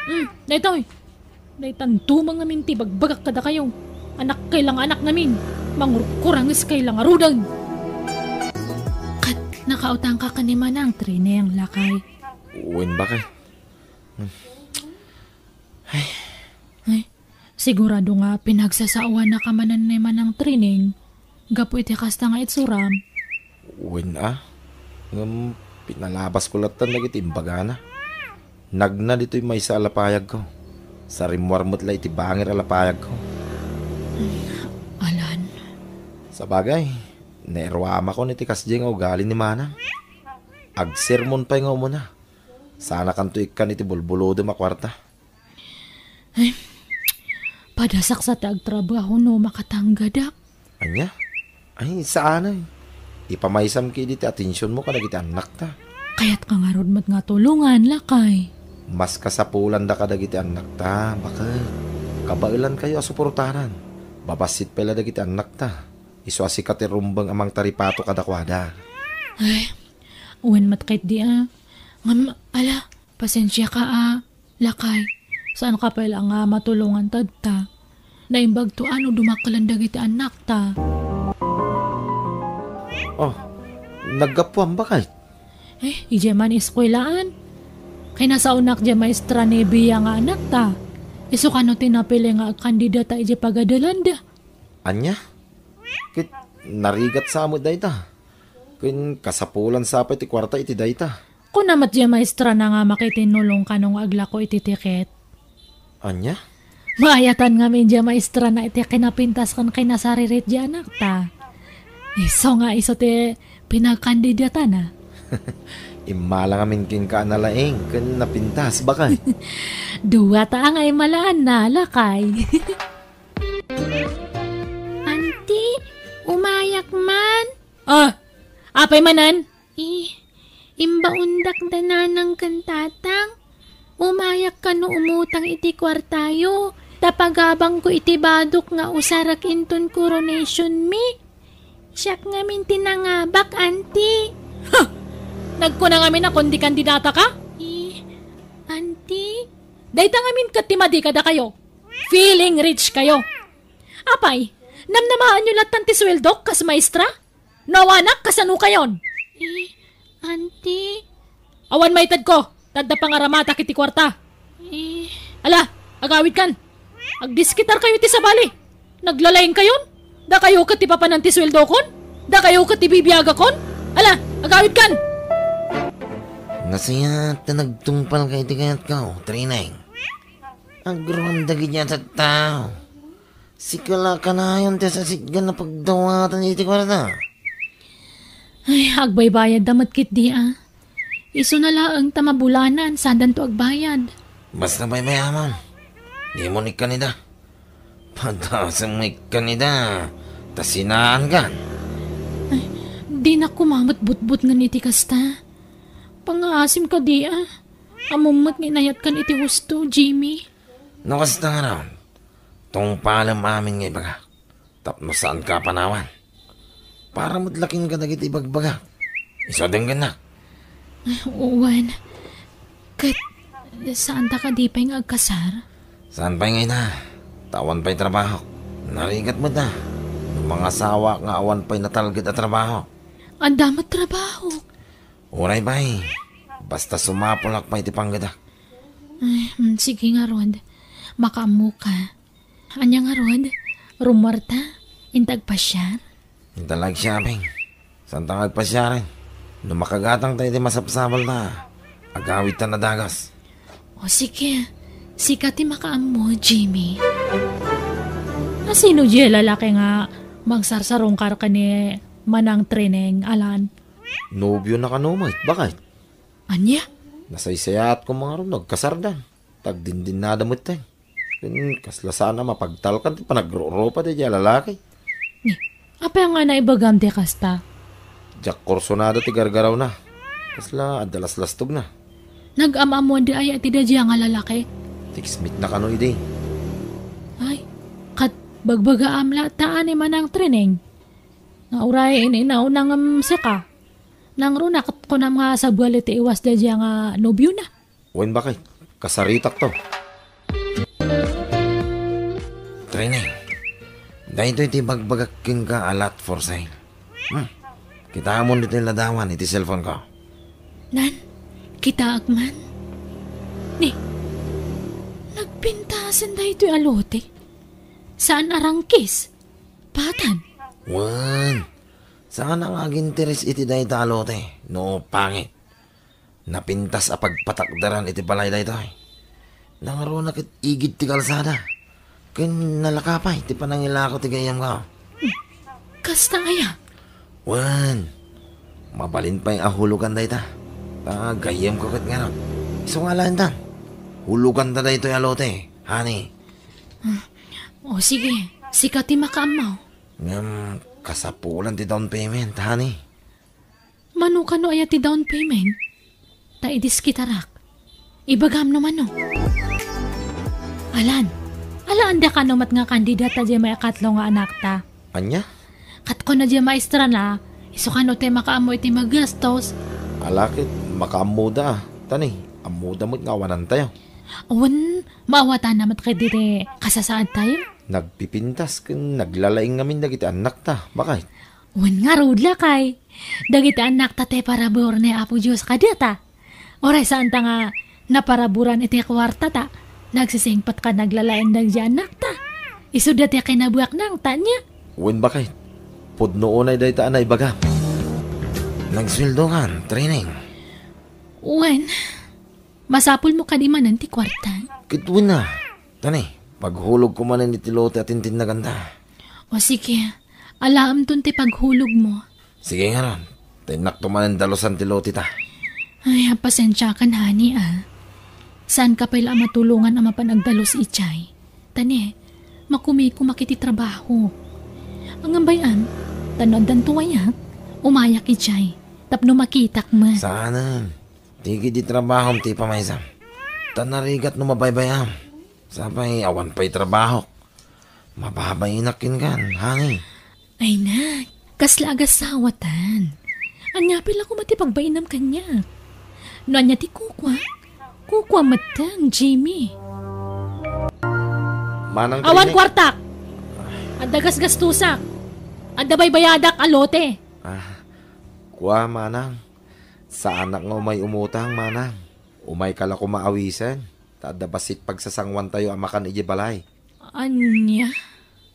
Hmm, daytoy. Daytanto mangamin ti ibagbagak kadakayo. Annakkay la nga anak ngamin. Mangurkurangeskay la ngaruden. Ket nakautangka ken ni Manang Trini, lakay? Wen, baket. Ay, sigurado nga pinagsasaoannaka manen ni Manang Trini gapu iti kasta nga itsuram. Wen a, ngem pinalabasko lattan dagiti imbagana. Nagna ditoy maysa a lapayagko. Sarimmuar met la iti bangir a lapayagko. Alan. Sabagay, nairuamakon iti kasdiay nga ugali ni Manang. Agsermon pay nga umuna. Sanakanto ikkan iti bulbulodem a kuarta. Ay, padasak sa ti agtrabaho no makatanggadak. Ania? Ay, saanay. Ipamaysam ketdi ti atensionmo kadagiti annakta. Kayatka ngarud met nga tulongan, lakay. Mas kasapulanda kadagiti annakta, baket. Kabaelankayo a suportaran. Babassit pay la dagiti annakta. Isu a sika ti rumbeng a mangtaripato kadakuada. Ay, wen met ketdi a. Ngem, ala, pasensiaka a. Lakay, saanka pay la nga matulongan tatta. Naimbagto a no dumakkelan dagiti annakta. Oh, naggapuam, baket? Eh, idiay man eskuelaan. Kinasaonak diay maestra ni Bia nga anakta. Isu kano ti napili nga agkandidata idiay pagadelanda. Ania? Ket narigat sa met dayta. Ken kasapulan sa pay ti kuarta iti dayta. Kuna met diay maestrana nga makitinnulong kano nga aglako iti tiket. Ania? Maayatan ngamin diay maestrana iti kinapintas ken kinasaririt diay anakta. Isu nga isu ti pinagkandidatana. Immala ngamin kenka a nalaing ken napintas, baket? Dua ta nga immalaanna, lakay. Anti, Apay manen? Eh, imbaondak da nanang ken tatang. Umayak kano umutang iti kuartayo, ta pagabangko iti badok nga usarek inton coronation mi. Siak ngamin ti nangabak, anti. Ha! Nagkuna ngamin a kundi kandidata ka? Eh, anti? Dayta ngamin ket ti madi kadakayo. Feeling rich kayo. Apay, namnamaanyo lattan ti sueldok kas maestra? No awanak, kasano kayon? Eh, anti. Awan maitedko, ta adda pangaramatak iti kuarta. Eh. Ala, agawidkan. Agdiskitar kayo iti sabali. Naglalaing kayon? Dakayo ket ti papanan ti sueldokon? Dakayo ket ti bibiagakon? Ala, agawidkan. Nasayaat ta nagtungpal ka iti kayatko, Trineng. Agraman dagiti a tattao. Sika la kanayon ti asasitgan a pagdawatan iti kuarta. Ay, agbaybayadda met ketdi a. Isuna laeng ta mabulanan, saandanto agbayad. Basta baybayamon. Dimon ikkanida. Padasem ikkanida. Ta sinaankan. Ay, dinak koma met butbutngen iti kasta. Pangaasim kadi a. Ammom met nga inayatkan iti husto, Jimmy. No kasta ngarud, tungpalem amin nga ibagak. Tapno saanka a panawan. Para met la kenka dagiti ibagbagak. Isu a denggennak. Wen, ket saanta kadi pay nga agkasar? Saan pay nga ita? Ta awan pay trabahok. Narigat met a. No mangasawaak nga awan pay natalged a trabaho. Adda met trabahok. Uray pay. Basta sumapulak pay ti panggedak. Ay, mm, sige ngarud. Makaammoka. Ania ngarud? Rummuarta? Inta agpasiar? Inta la agshopping. Saanta nga agpasiaren. No makagatangta iti masapsapulta, agawidta a dagus. O sige, sika ti makaammo, Jimmy. Asino diay lalaki nga magsarsarungkar ken ni Manang Trineng, Alan? Nobiona kano met, baket? Ania? Nasaysayaat koma ngarud no agkasarda. Ta agdindinnada metten. Ken kasla saan a mapagtalkan ti panagrurupa daydiay a lalaki. Ni, apay nga naibagam ti kasta? Diak kursunada ti gargarawna. Kasla adda laslastogna. Nagam-ammoanda aya ti daydiay nga lalaki? Text meetna kano idi. Ay, ket bagbagaam latta a ni Manang Trineng. Nga uray in-inauna ngem sika. Nangruna ket kunam nga sabali ti iwas daydiay nga nobiona. Wen baket, kasaritakto. Trineng, daytoy ti ibagbagak kenka a lot for sale. Hmm. Kitaemon ditoy ladawan iti cellphone ko. Nan, kitaak man. Ni, nagpintasen daytoy a lote. Saan a rangkis? Patan? Wen, saan a nga aginteres iti dayta a lote, no pangit. Napintas a pagpatakderan iti balay daytoy. Nangruna ket igid ti kalsada. Ken nalaka pay ti panangilako ti gayyemko. Kasta aya? Wen, mabalin pay a hulogan dayta. Ta gayyemko ket ngarud. Isu nga alaentan. Huloganta daytoy a lote, honey. Ah, o sige, sika ti makaammo. Ngem kasapulan ti down payment, honey. Mano kano aya ti down payment? Ta idiskitarak. Ibagam no mano. Alan, alaanda kano met nga kandidata diay maikatlo nga anakta. Ania? Ket kuna diay maestra na, isu kano ti makaammo iti magastos. Ala ket makaammoda, ta ni, ammoda met nga awanantayo. Wen, maawatana met kadi ti kasasaadtayo? Nagpipintas ken naglalaing ngamin dagiti annakta, baket. Wen ngarud, lakay. Dagiti annakta ti parabur ni Apo Dios kadata. Uray saanta nga naparaburan iti kuartata, nagsisingpet ken naglalaing dagiti annakta. Isuda ti kinabuaknangta, ania? Wen, baket. Pudno unay dayta a naibagam. Nagsueldokan, Trineng. Wen, masapulmo kadi manen ti kuarta. Ket wen a. Ta ni, paghulogko manen iti lote a tintinnaganta. O sige, alaemton ti paghulogmo. Sige ngarud, ta innakto manen dalusan ti loteta. Ay, pasensiakan, honey, a. Saanka pay la a matulongan a mapan agdalus idiay. Ta ni, makumikomak iti trabaho. Ngem bay-am, ta no addanto wayak, Umayak idiay, tapno makitak met. Saanen. Ti ket di trabahom ti ipamaysam. Ta narigat no mabaybayam. Sapay awan pay trabahok. Mababainak kenkan, honey. Ay, nak, kasla agasawatan. Ania pay la koma ti pagbainam kaniak? No ania ti kukua, kukua metten, Jimmy. Manang Awan Trinik. Kuartak! Adda gasgastusak. Adda baybayadak a lote. Ah, kua, manang. Saanak nga umay umutang, manang. Umayka la koma awisen. Ta adda bassit pagsasanguantayo a makan idiay balay. Ania?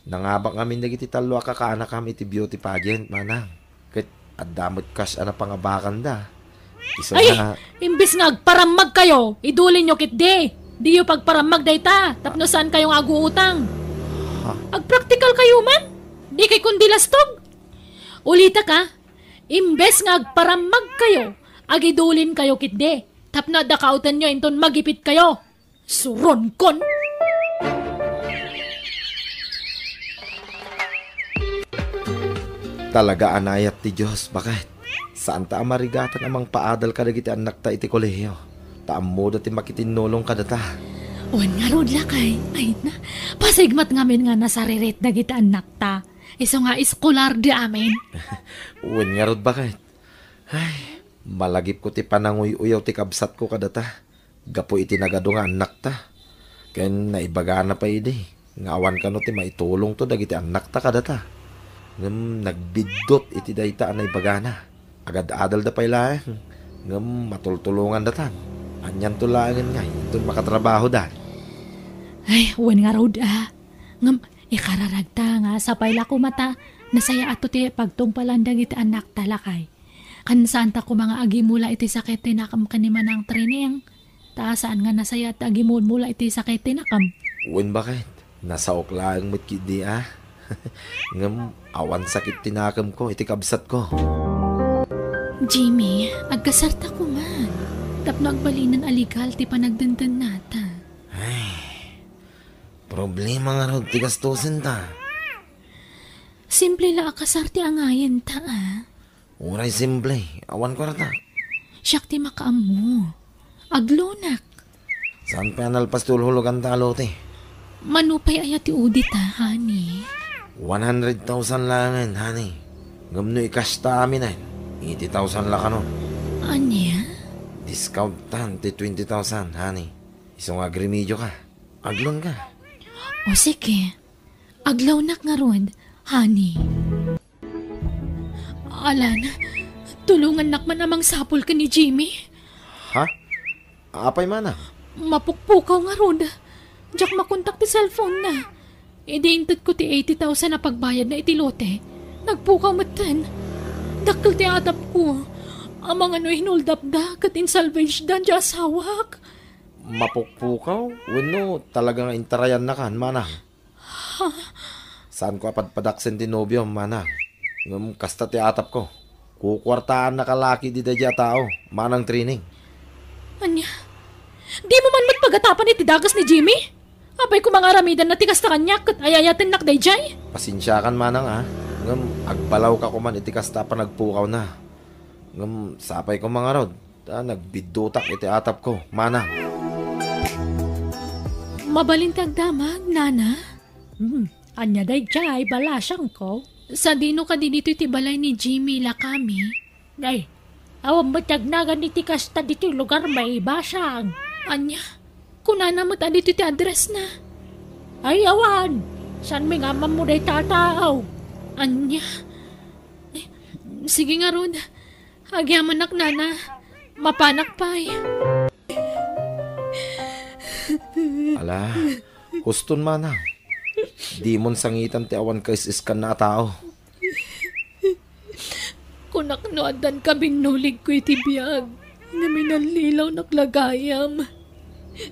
Nangabak ngamin dagiti tallo a kakaanakam iti beauty pageant, manang. Ket adda met cash a napangabakanda. Isu Ay! Nga, imbes nga agparammag kayo, idulinyo ketdi. Diyo pagparammag dayta, tapno saan kayo nga aguutang. Ha? Agpraktikal kayo man. Di kay kundi lastog. Ulitak, a, imbes nga agparammag kayo, agidulin kayo ketdi. Tapno adda kautenyo inton magipit kayo. Suronkon! Talaga a naayat ti Dios, baket. Saanta a marigatan a mangpaadal kadagiti annakta iti kolehiyo. Ta ammoda ti makitinnulong kadata. Wen ngarud, lakay. Ay na, pasigmat ngamin nga nasaririt dagiti annakta. Isu nga eskolar di amin. Wen ngarud, baket. Ay, malagipko ti pananguy-uyaw ti kabsatko kadata. Gapu iti nagadu nga annakta. Ken naibagana pay idi nga awan kano ti maitulongto dagiti annakta kadata. Ngem nagbiddut iti dayta a naibagana. Agad-adalda pay laeng. Ngem matultulongandatan. Anianto laengen ngay inton makatrabahoda. Ay, wen ngarud, a. Ngem ikararagta nga sapay la koma ta nasayaatto ti pagtungpalan dagiti annakta, lakay. Ken saanta koma nga agimula iti sakit ti nakem ken ni Manang Trining. Ta saan nga nasayaat ti agimulmula iti sakit ti nakem. Wen, baket. Nasaok laeng met ketdi, a. Ngem awan sakit ti nakemko iti kabsatko. Jimmy, agkasarta koma. Tapno agbalinen a legal ti panagdendennata. Ay, problema ngarud ti gastosenta. Simple la a kasar ti angayenta, a. Uray simple, awan kuarta. Siak ti makaammo. Aglonak. Saan pay a nalpas ti hulhuloganta a lote? Mano pay aya ti udita, honey? One hundred thousand laengen, honey. Ngem no ikasta aminen, eighty thousand la kanon. Ania? Discountan ti twenty thousand, honey. Isu nga agremedioka. Aglonka. O sige. Aglawnak ngarud, honey. Alan, tulongannak man a mangsapul ken ni Jimmy. Ha? Apay mana? Mapukpukaw ngarud. Diak makontak ti cellphone na. Idi intedko ti eighty thousand a pagbayadna iti lote, nagpukaw metten. Dakkel ti atapko. Amangan no hinuldapda ket insalvageda ti asawak. Mapukpukaw? Wenno talaga nga intarayannakan, manang? Saanko a padpadaksen ti nobiom, manang. Ngem kasta ti atapko. Kukuartaannak a laki daydiay a tao, manang Trining. Ania? Dimo man met pagatapan iti dagus ni Jimmy? Apay koma nga aramidanna ti kasta kaniak ket ay-ayatennak daydiay? Pasensiakan, manang, a. Ngem agbalawka koman iti kasta a panagpukawna. Ngem sapay koma ngarud. Ta nagbiddutak iti atapko, manang. Mabalin ti agdamag, nana? Hmm, ania daydiay, balasangko? Sadino kadi ditoy ti balay ni Jimmy lakami? Ay, awan met ti agnagan iti kasta ditoy lugar, maibasang. Ania? Kunana met a ditoy ti address na. Ay, awan. Saan mi nga ammo dayta a tao? Ania? Eh, sige ngarud. Agyamanak, nana. Mapanak pay. Ala, huston, manang. Dimon sangitan ti awan kaisiskanna a tao. Kunak no addan kabinnuligko iti biag, ngem inallilawnak la gayam.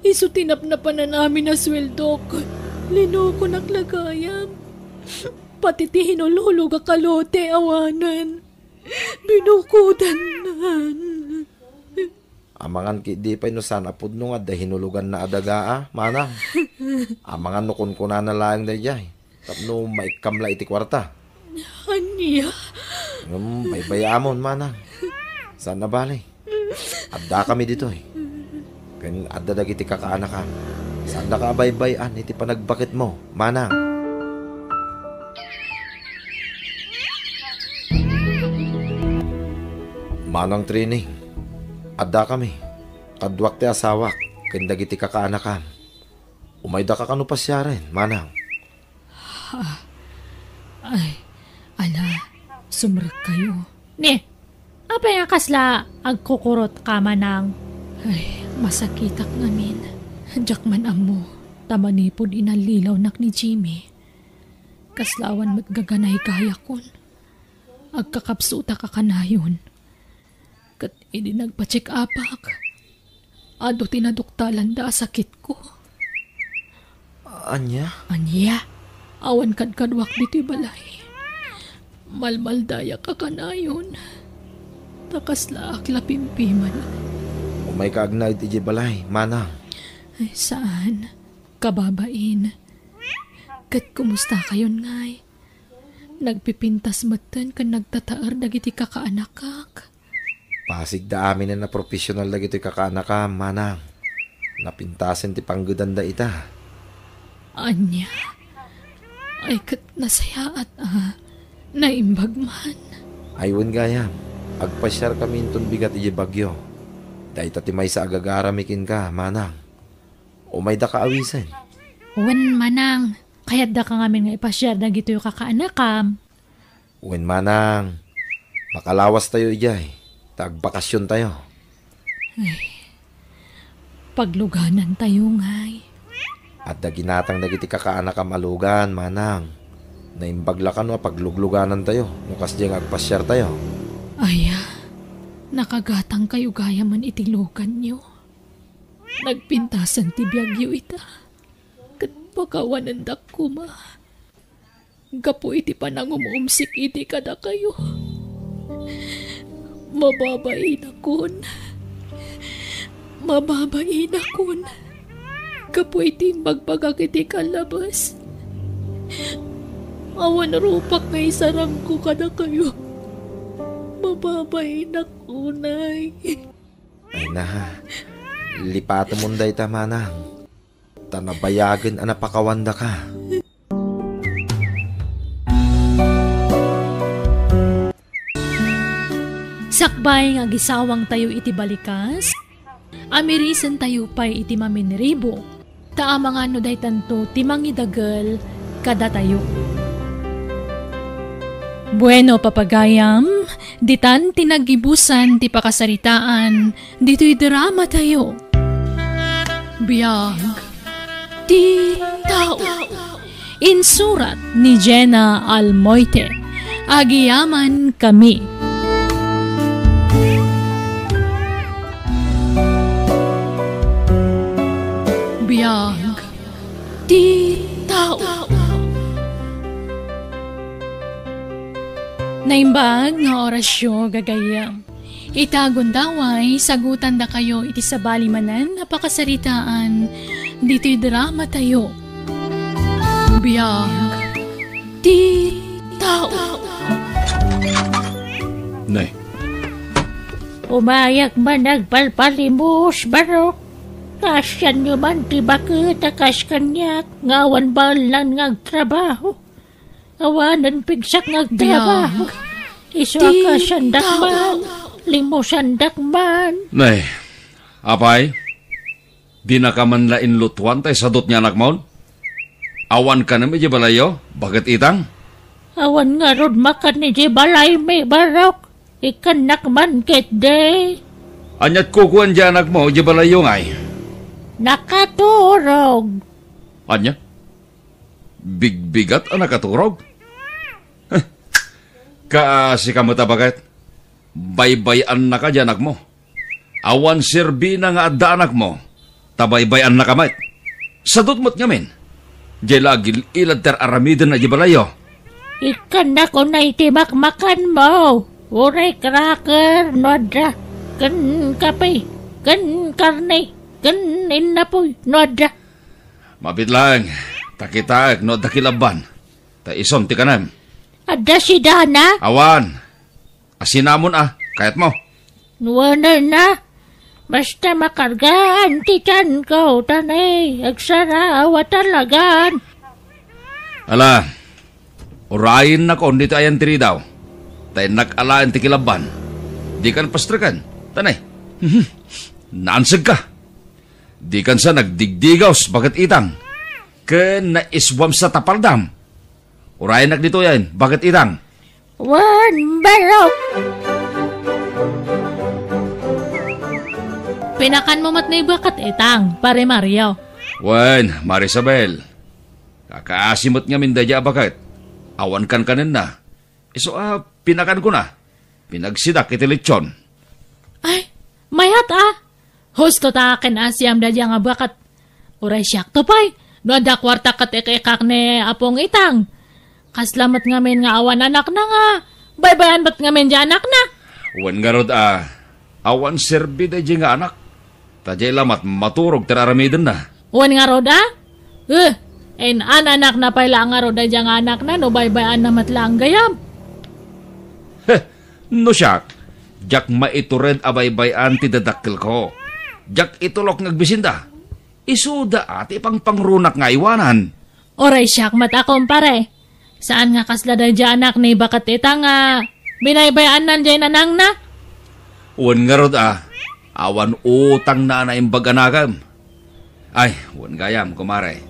Isu ti napnapanan amin a sueldok. Linukonak la gayam. Pati ti hinulhulogak a lote awanen. Binukodannan. Amangan ketdi pay no saan a pudno nga adda hinuloganna a daga a, manang. Amangan no kunkunana laeng daydiay. Tapno maikkam la iti kuarta. Ania? Ngem baybay-amon, manang. Saan a bale. Addakami ditoy. Ken adda dagiti kakaanakam. Saandaka a baybay-an iti panagbaketmo, manang. Manang Trining, addakami. Kaduak ti asawak ken dagiti kakaanakam. Umaydaka kano pasiaren, manang. Ah, ay, ala, sumrekkayo. Ni, apay nga kasla agkukurotka, manang? Ay, masakitak ngamin. Diak man ammo, ta manipud inallilawnak ni Jimmy, kasla awan met gaganay gayakon. Agkakapsutak a kanayon. Ket idi nagpa-check-upak, adu ti naduktalanda a sakitko. Ania? Ania? Awan kadkaduak ditoy balay. Malmaldayak a kanayon. Ta kaslaak la pimpiman. Umayka agnaed idiay balay, manang. Ay, saan? Kababain. Ket kumustakayon ngay? Nagpipintas metten ken nagtataer dagiti kakaanakak. Pasigda aminen a professional dagitoy kakaanakam, manang. Napintasen ti panggedanda ita. Ania? Ay, ket nasayaat a. Naimbag man. Ay, wen gayam. Agpasiarkami inton bigat idiay Baguio. Dayta ti maysa a gagarami kenka, manang. Umaydaka awisen. Wen, manang. Kayaddaka ngamin nga ipasiar dagitoy kakaanakam. Wen manang, makalawastayo idiay, ta agbakasiontayo. Ay, pagluganantayo ngay. Adda ginatang dagiti kakaanakam a lugan, manang. Naimbag la kano a paglugluganantayo no kasdiay nga agpasiartayo. Aya, nakagatangkayo gayamen iti luganyo. Nagpintasen ti biagyo ita, ket pakawanendak koma. Gapu iti panangumumsik idi kadakayo, mababainakon. Mababainakon. Gapu iti imbagbaga iti kallabes, awan rupak nga isarangko kadakayo. Mababainakon, ay. Ay na, lipatemon dayta, manang. Ta nabayagen a napakawandaka. Sakbay nga agisawangtayo iti balikas, amirisentayo pay iti maminribo, ta amangan no daytanto ti mangidagel kadatayo. Bueno, papagayam, ditan ti naggibusan ti pakasaritaan ditoy dramatayo. Biag ti tao. Insurat ni Jenna Almoite. Agyamankami. Biag ti tao. Naimbag nga orasyo, gagayyem. Ita gundaway, sagutandakayo iti sabali manen a pakasaritaan ditoy dramatayo. Biag ti tao. Nay. Umayak man agpalpalimos, Barok. Kaasianyo man ti baket a kas kaniak nga awan baelnan nga agtrabaho. Awanen pigsak nga agtrabaho. Biag. Isu a kaasiandak man, limusandak man. Nay, apay, dinaka man la inlutuan tay sadut nga anakmon? Awan kanem idiay balayyo, baket itang? Awan ngarud makan idiay balaymi, Barok. Ikkannak man ketdi. Aniat kukuen diay anakmo idiay balayyo ngay? Nakaturog. Ania? Bigbigat a nakaturog? Heh. Kaasika met a baket. Baybay-annaka diay anakmo. Awan serbina nga adda anakmo, ta baybay-annaka met. Sadut met ngamin. Diay la agil-ilad ti ar-aramiden idiay balayyo. Ikkannak unay ti makmakanmo. Uray cracker no adda, ken kape, ken karne, ken innapoy no adda. Mabiit laeng, ta kitaek no adda kilabban. Ta isun ti kanem. Adda sidana? Awan. A sinamon a, kayatmo? Wen a, basta makargaan ti tianko, ta nay, agsaraw a talagan. Ala, urayennakon ditoy ayan ti ridaw, ta innak alaen ti kilabban. Dikan pastreken, ta nay, naansegka. Dikan sa nagdigdigaws baket itang, ken naiswam sa tapaldam. Urayennak ditoyen baket itang. Wen, barok. Pinakanmo met ni baket itang, Pare Mario. Wen, Mare Isabel. Kakaasi met ngamin daydiay a baket. Awan kankanenna. Isu a pinakankona. Pinagsidak iti litson. Ay, mayat a. Husto ta ken asiam daydiay nga baket. Uray siakto pay, no adda kuarta ket ik-ikak ni Apong Itang. Kasla met ngamin nga awan anakna nga, baybay-an met ngamin diay anakna. Wen ngarud a, awan serbi daydiay nga anak. Ta diay lamat maturog ti ar-aramidenna. Wen ngarud a? Eh, in-an-anakna pay la ngarud daydiay nga anakna no baybay-anna met la gayam. Heh, no siak, diak maitured a baybay-an ti dadakkelko. Diak itulok nga agbisinda. Isuda a ti pangpangrunak nga aywanan. Uray siak met a, kumpare. Saan nga kasla daydiay anak ni baket ita nga binaybay-annan diay nanangna? Wen ngarud a, awan utangna a naimbag a nakem. Ay, wen gayam, kumare.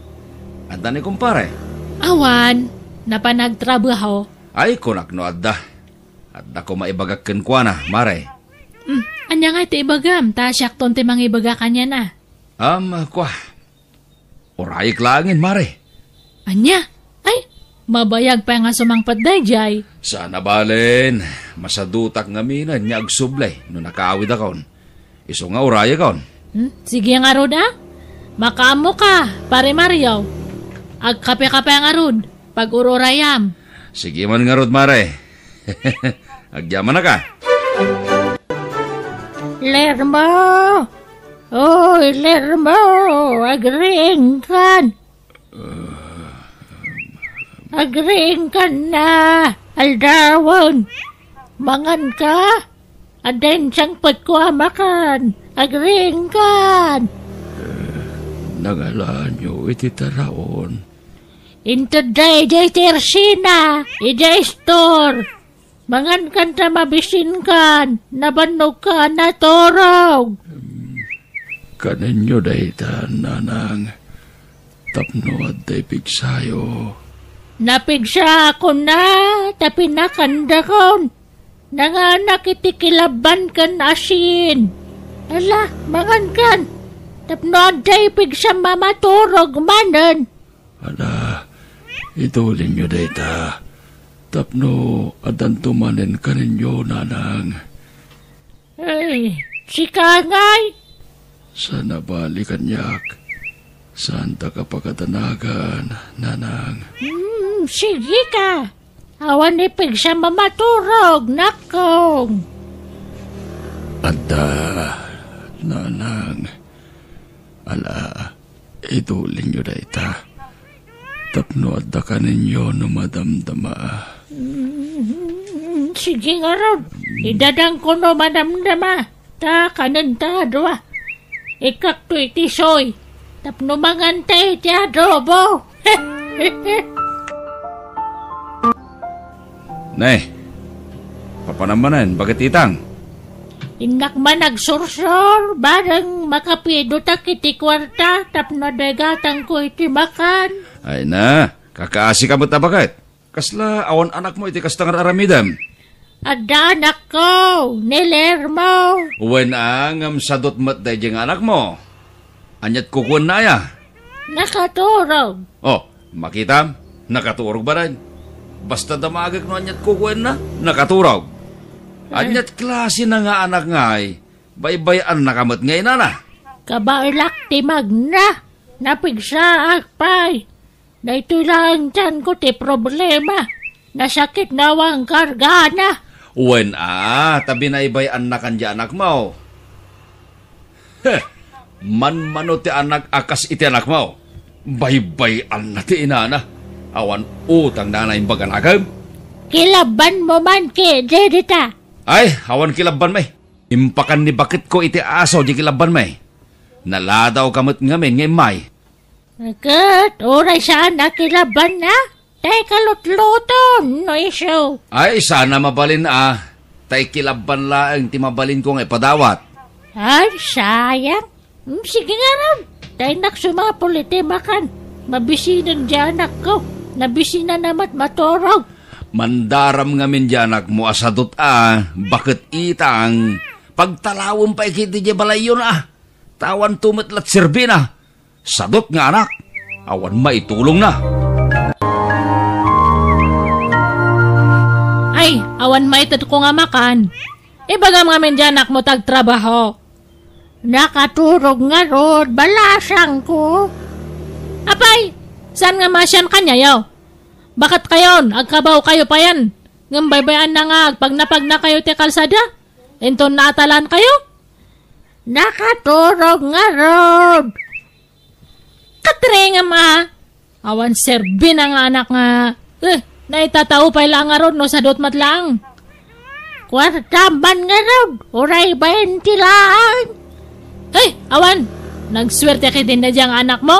Adda ni kumpare? Awan, napan nagtrabaho. Ay, kunak no adda. Adda koma ibagak kenkuana, mare. Hmm, ania ngay ti ibagam, ta siakton ti mangibaga kaniana. Am, kua. Urayek laengen, mare. Ania? Ay, mabayag pay nga sumangpet daydiay. Saan a balen, masadutak ngaminen nga agsubli no nakaawidakon. Isu nga urayekon. Hmm? Sige ngarud a. Makaammoka, Pare Mario. Agkapekapeka ngarud, pag-ururayam. Sige man ngarud, mare. Agyamanak a. Lermo! Oy, Lermo! Agriingkan! Agriingkan na! Aldawen! Manganka! Adda insangpetko a makan! Agriingkan! Nangalaanyo iti taraon? Intedda idiay ti ersina, idiay store. Mangankan ta mabisinkan, nabannogka a naturog. Kanenyo dayta, nanang, tapno adda ipigsayo. Napigsaakon a, ta pinakandakon. Nanganak iti kilabban ken asin. Ala, mangankan, tapno adda ipigsam a maturog manen. Ala, itulinyo dayta, tapno addanto manen kanenyo, nanang. Ay, sika ngay? Saan a bali kaniak. Saanta ka pakadanagan, nanang. Hmm, sige ka. Awan ipigsam a maturog, nakong. Adda, nanang. Ala, itulinyo dayta. Tapno adda kanenyo no madamdama. Mm, sige ngarud. Idadangko no madamdama. Ta kanen ta dua. Ikkakto iti soy. Tapno manganta iti adobo. Ne, papanam manen, baket itang? Innak man agsursor, bareng makapidotak iti kuarta tapno daygatangko iti makan. Ay na, kakaasi ka met a baket. Kasla awan anakmo iti kasta nga ar-aramidem? Adda anakko, ni Lermo. Wen a, ngem sadut met daydi nga anakmo. Aniat kukuenna aya? Nakaturog. Oh, makitam? Nakaturog banen. Basta damagek no aniat kukuenna, nakaturog. Aniat klase na nga anak ngay, baybay-annaka met nga inana? Kabaelak ti magna, napigsaak pay. Daytoy laeng tianko ti problema. Nasakit no awan kargana. Wen a, ta binaybay-annakan di anakmo. Heh, manmano ti anak a kas iti anakmo. Baybay-anna ti inana. Awan utangna a naimbag a nakem. Kilabbanmo man ketdi dita. Ay, awan kilabbanmi. Impakan ni baketko iti aso di kilabbanmi. Naladawka met ngamin nga immay. Ket uray saan a kilabbanna, tay kalutluton no isu. Ay, saan a mabalin a, tay kilabban laeng ti mabalinko nga ipadawat. Ay, sayang. Mm, sige ngarud, tay nak sumapul iti makan. Mabisinan di anakko. Nabisinanna met maturog. Mandaram ngamin di anakmo a sadut a, baket itang, pagtalawem pay ket iti balay yo na. Ta awan to met la ti serbina. Sadut nga anak, awan maitulongna. Ay, awan maitedko nga makan. Ibagam ngamin di anakmo ta agtrabaho. Nakaturog ngarud, balasangko. Apay, saan nga masian kaniayo? Baket kayon, agkabaw kayo payen. Ngem baybay-anna nga agpagnapagna kayo ti kalsada. Inton naatalan kayo? Nakaturog ngarud. Katrengam a. Awan serbina nga anak nga, eh, naitatao pay la ngarud no sadut met laeng. Kuartam man ngarud, uray baynte laeng. Eh, awan, nagsuerte ketdi daydiay nga anakmo?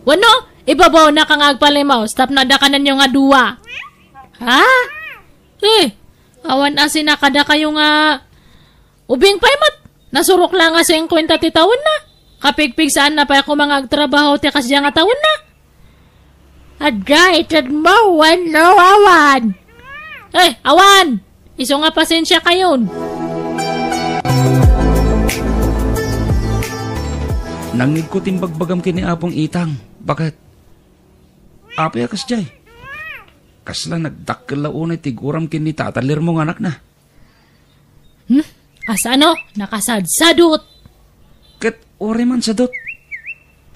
Wenno, ibabawnak nga agpalimos tapno adda kanenyo nga dua. Ha? Eh, awan a sinakada kayo nga ubing pay met. Nasurok la nga singkuenta ti tawenna. Kapigpigsaanna pay koma nga agtrabaho ti kasdiay nga tawenna. Adda itedmo wenno awan? Eh, awan! Isu nga pasensia kayon. Nangngegko ti imbagbagam ken ni Apong Itang. Baket? Apay a kasdiay? Kasla nagdakkel la unay ti guram ken ni Tata Lermo nga anakna. Hmm? Kasano? Nakasadsadot. Ket uray man sadut.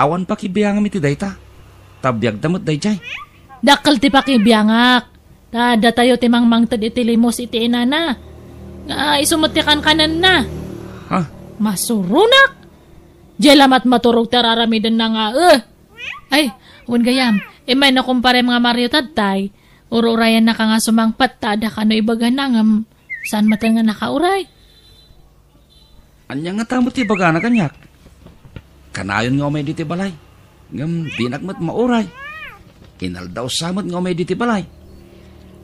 Awan pakibiangam iti dayta. Ta biagda met daydiay. Dakkel ti pakibiangak. Ta datayo ti mangmangted iti limos iti inana. Nga isu met ti kankanenna. Ha? Masuronak. Diay la met maturog ti ar-aramidenna nga, eh. Ay, wen gayam, immay no kumparem nga Mario tattay, ur-urayannaka nga sumangpet ta adda kano ibagana ngem saan met nga nakauray. Ania ngata met ti ibagana kaniak? Kanayon nga umay ditoy balay, ngem dinak met mauray. Inaldaw sa met nga umay ditoy balay.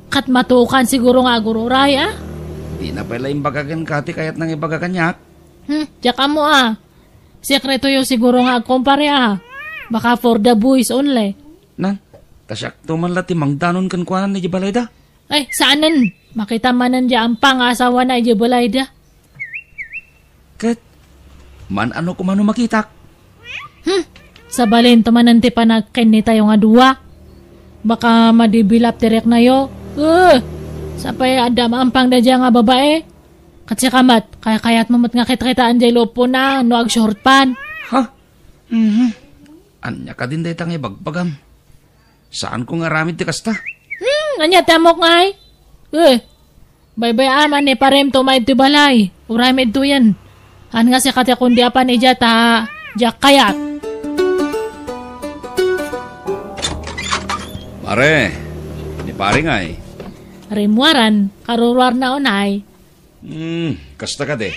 Ket matukan siguro nga agur-uray, a? Dina pay la imbaga kenka ti kayatna nga ibaga kaniak. Hmm, diak ammo, a. Sekretoyo siguro nga agkumpare, a. Baka for the boys only. Nan, ta siakto man la ti mangdanon kenkuana idiay balayda. Ay, saanen. Makita manen diay ampa nga asawana idiay balayda. Ket, man-ano koma no makitak? Hmm, sabalento manen ti panagkennitayo nga dua. Baka madibilap ti reknayo. Eh, sapay adda maampang daydiay nga babae. Ket sika met, kayatmo met nga kitkitaen diay lupona no agshort pan. Ha? Mhm. Ania kadin dayta nga ibagbagam? Saanko nga aramid ti kasta? Hmm, ania ti ammok ngay? Eh, baybay-am a ni parem ti umay iti balay. Uray met duyan. Haan nga sika ti kundi apan idiay ta diak kayat. Pare, ni pare ngay. Rimmuaran, karuruarna unay. Hmm, kasta kadi.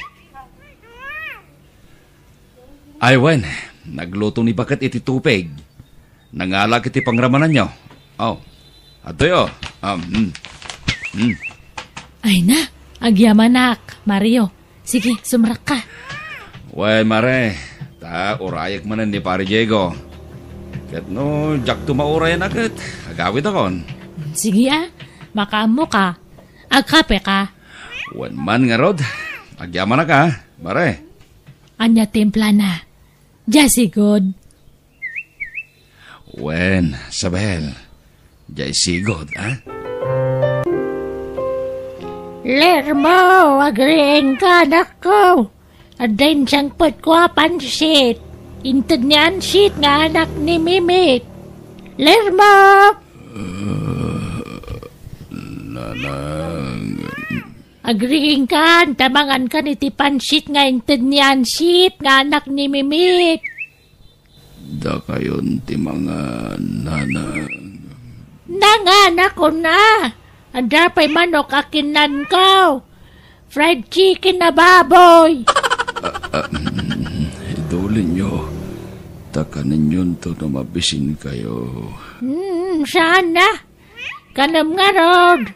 Ay, wen, nagluto ni baket iti tupig. Nangalak iti pangramananyo. Oh, adtoy, oh. Um, mm. Mm. Ay na, agyamanak, Mario. Sige, sumrekka. Wen, mare, ta urayek manen ni Pare Diego. Ket no diakto maurayan a ket, agawidakon. Sige, a. Makaammoka. Agkapeka. Wen man ngarud, agyamanak, a, mare. Ania timplana? Diay sigud. Wen, Sabel. Diay sigud, a? Lermo, agriingka, anakko. Adda insangpetko a pansit. Inted ni Ansit nga anak ni Mimit. Lermo! Nanang. Agriingkan, ta mangankan iti pansit nga inted ni Ansit nga anak ni Mimit. Dakayon ti mangan, nanang. Nanganakon a. Adda pay manok a kinnanko. fried chicken a baboy. Ah, ah, mm, idulinyo, ta kaninyonto no mabisinkayo. Hmm, saan a? Kanem ngarud.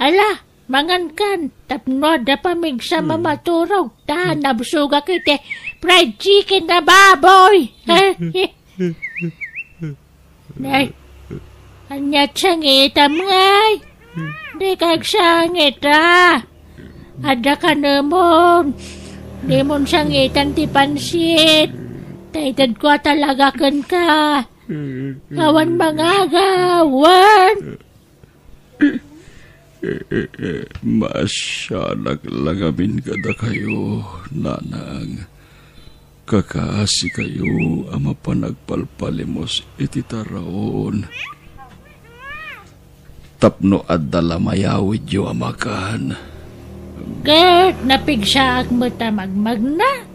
Ala, mangankan, tapno adda pamigsa a maturog, ta nabsogak iti fried chicken a baboy. Nay, ania ti sangitam, ngay? Dika agsangit a. Adda kanemon. Dimon sangitan ti pansit. Ta itedko a talaga kenka. Awan mangagaw, wen. Maasianak la ngamin kadakayo, nanang. Kakaasikayo a mapan agpalpalimos iti taraon. Tapno adda la mayawidyo a makan. Ket napigsaak met a magmagna.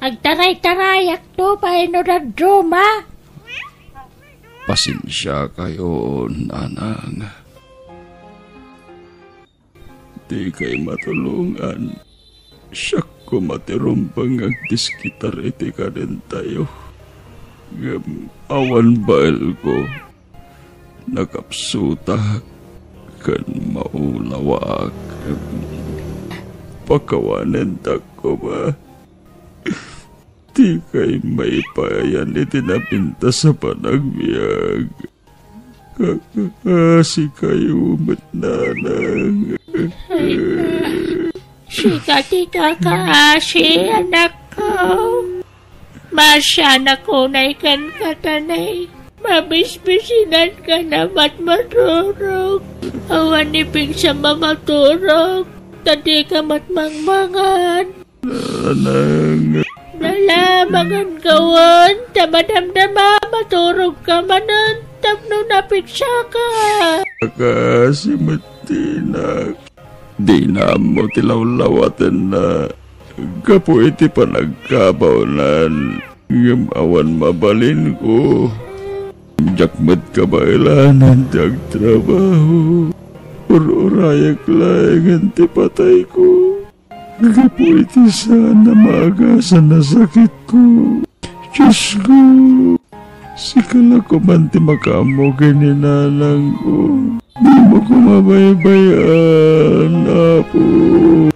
Agtaray-tarayakto pay no dadduma. Pasensiakayo, nanang. Dikay matulongan. Siak koma ti rumbeng nga agdiskitar iti kadentayo. Ngem awan baelko. Nakapsutak ken maulawak. Pakawanentak koma. Dikay maipayan iti napintas a panagbiag. Kakaasikayo met, nanang. Sika ti kakaasi, anakko. Maasianak unay kenka, ta nay, mabisbisinanka na met maturog. Awan ni pigsa a maturog, ta dika met mangmangan. Nanang. Nalamangan kawen, ta madamdama, maturogka manen, tapno napigsaka. Kakaasi met ti inak. Dina ammo ti lawlawatenna gapu iti panagkabawnan, ngem awan mabalinko. Diak met kabaelanan ti agtrabaho. Ur-urayek laengen ti patayko. Gapu iti saan a maagasan a sakitko. Diosko, sika la koman ti makaammo ken ni nanangko. Dimo koma baybay-an, Apo.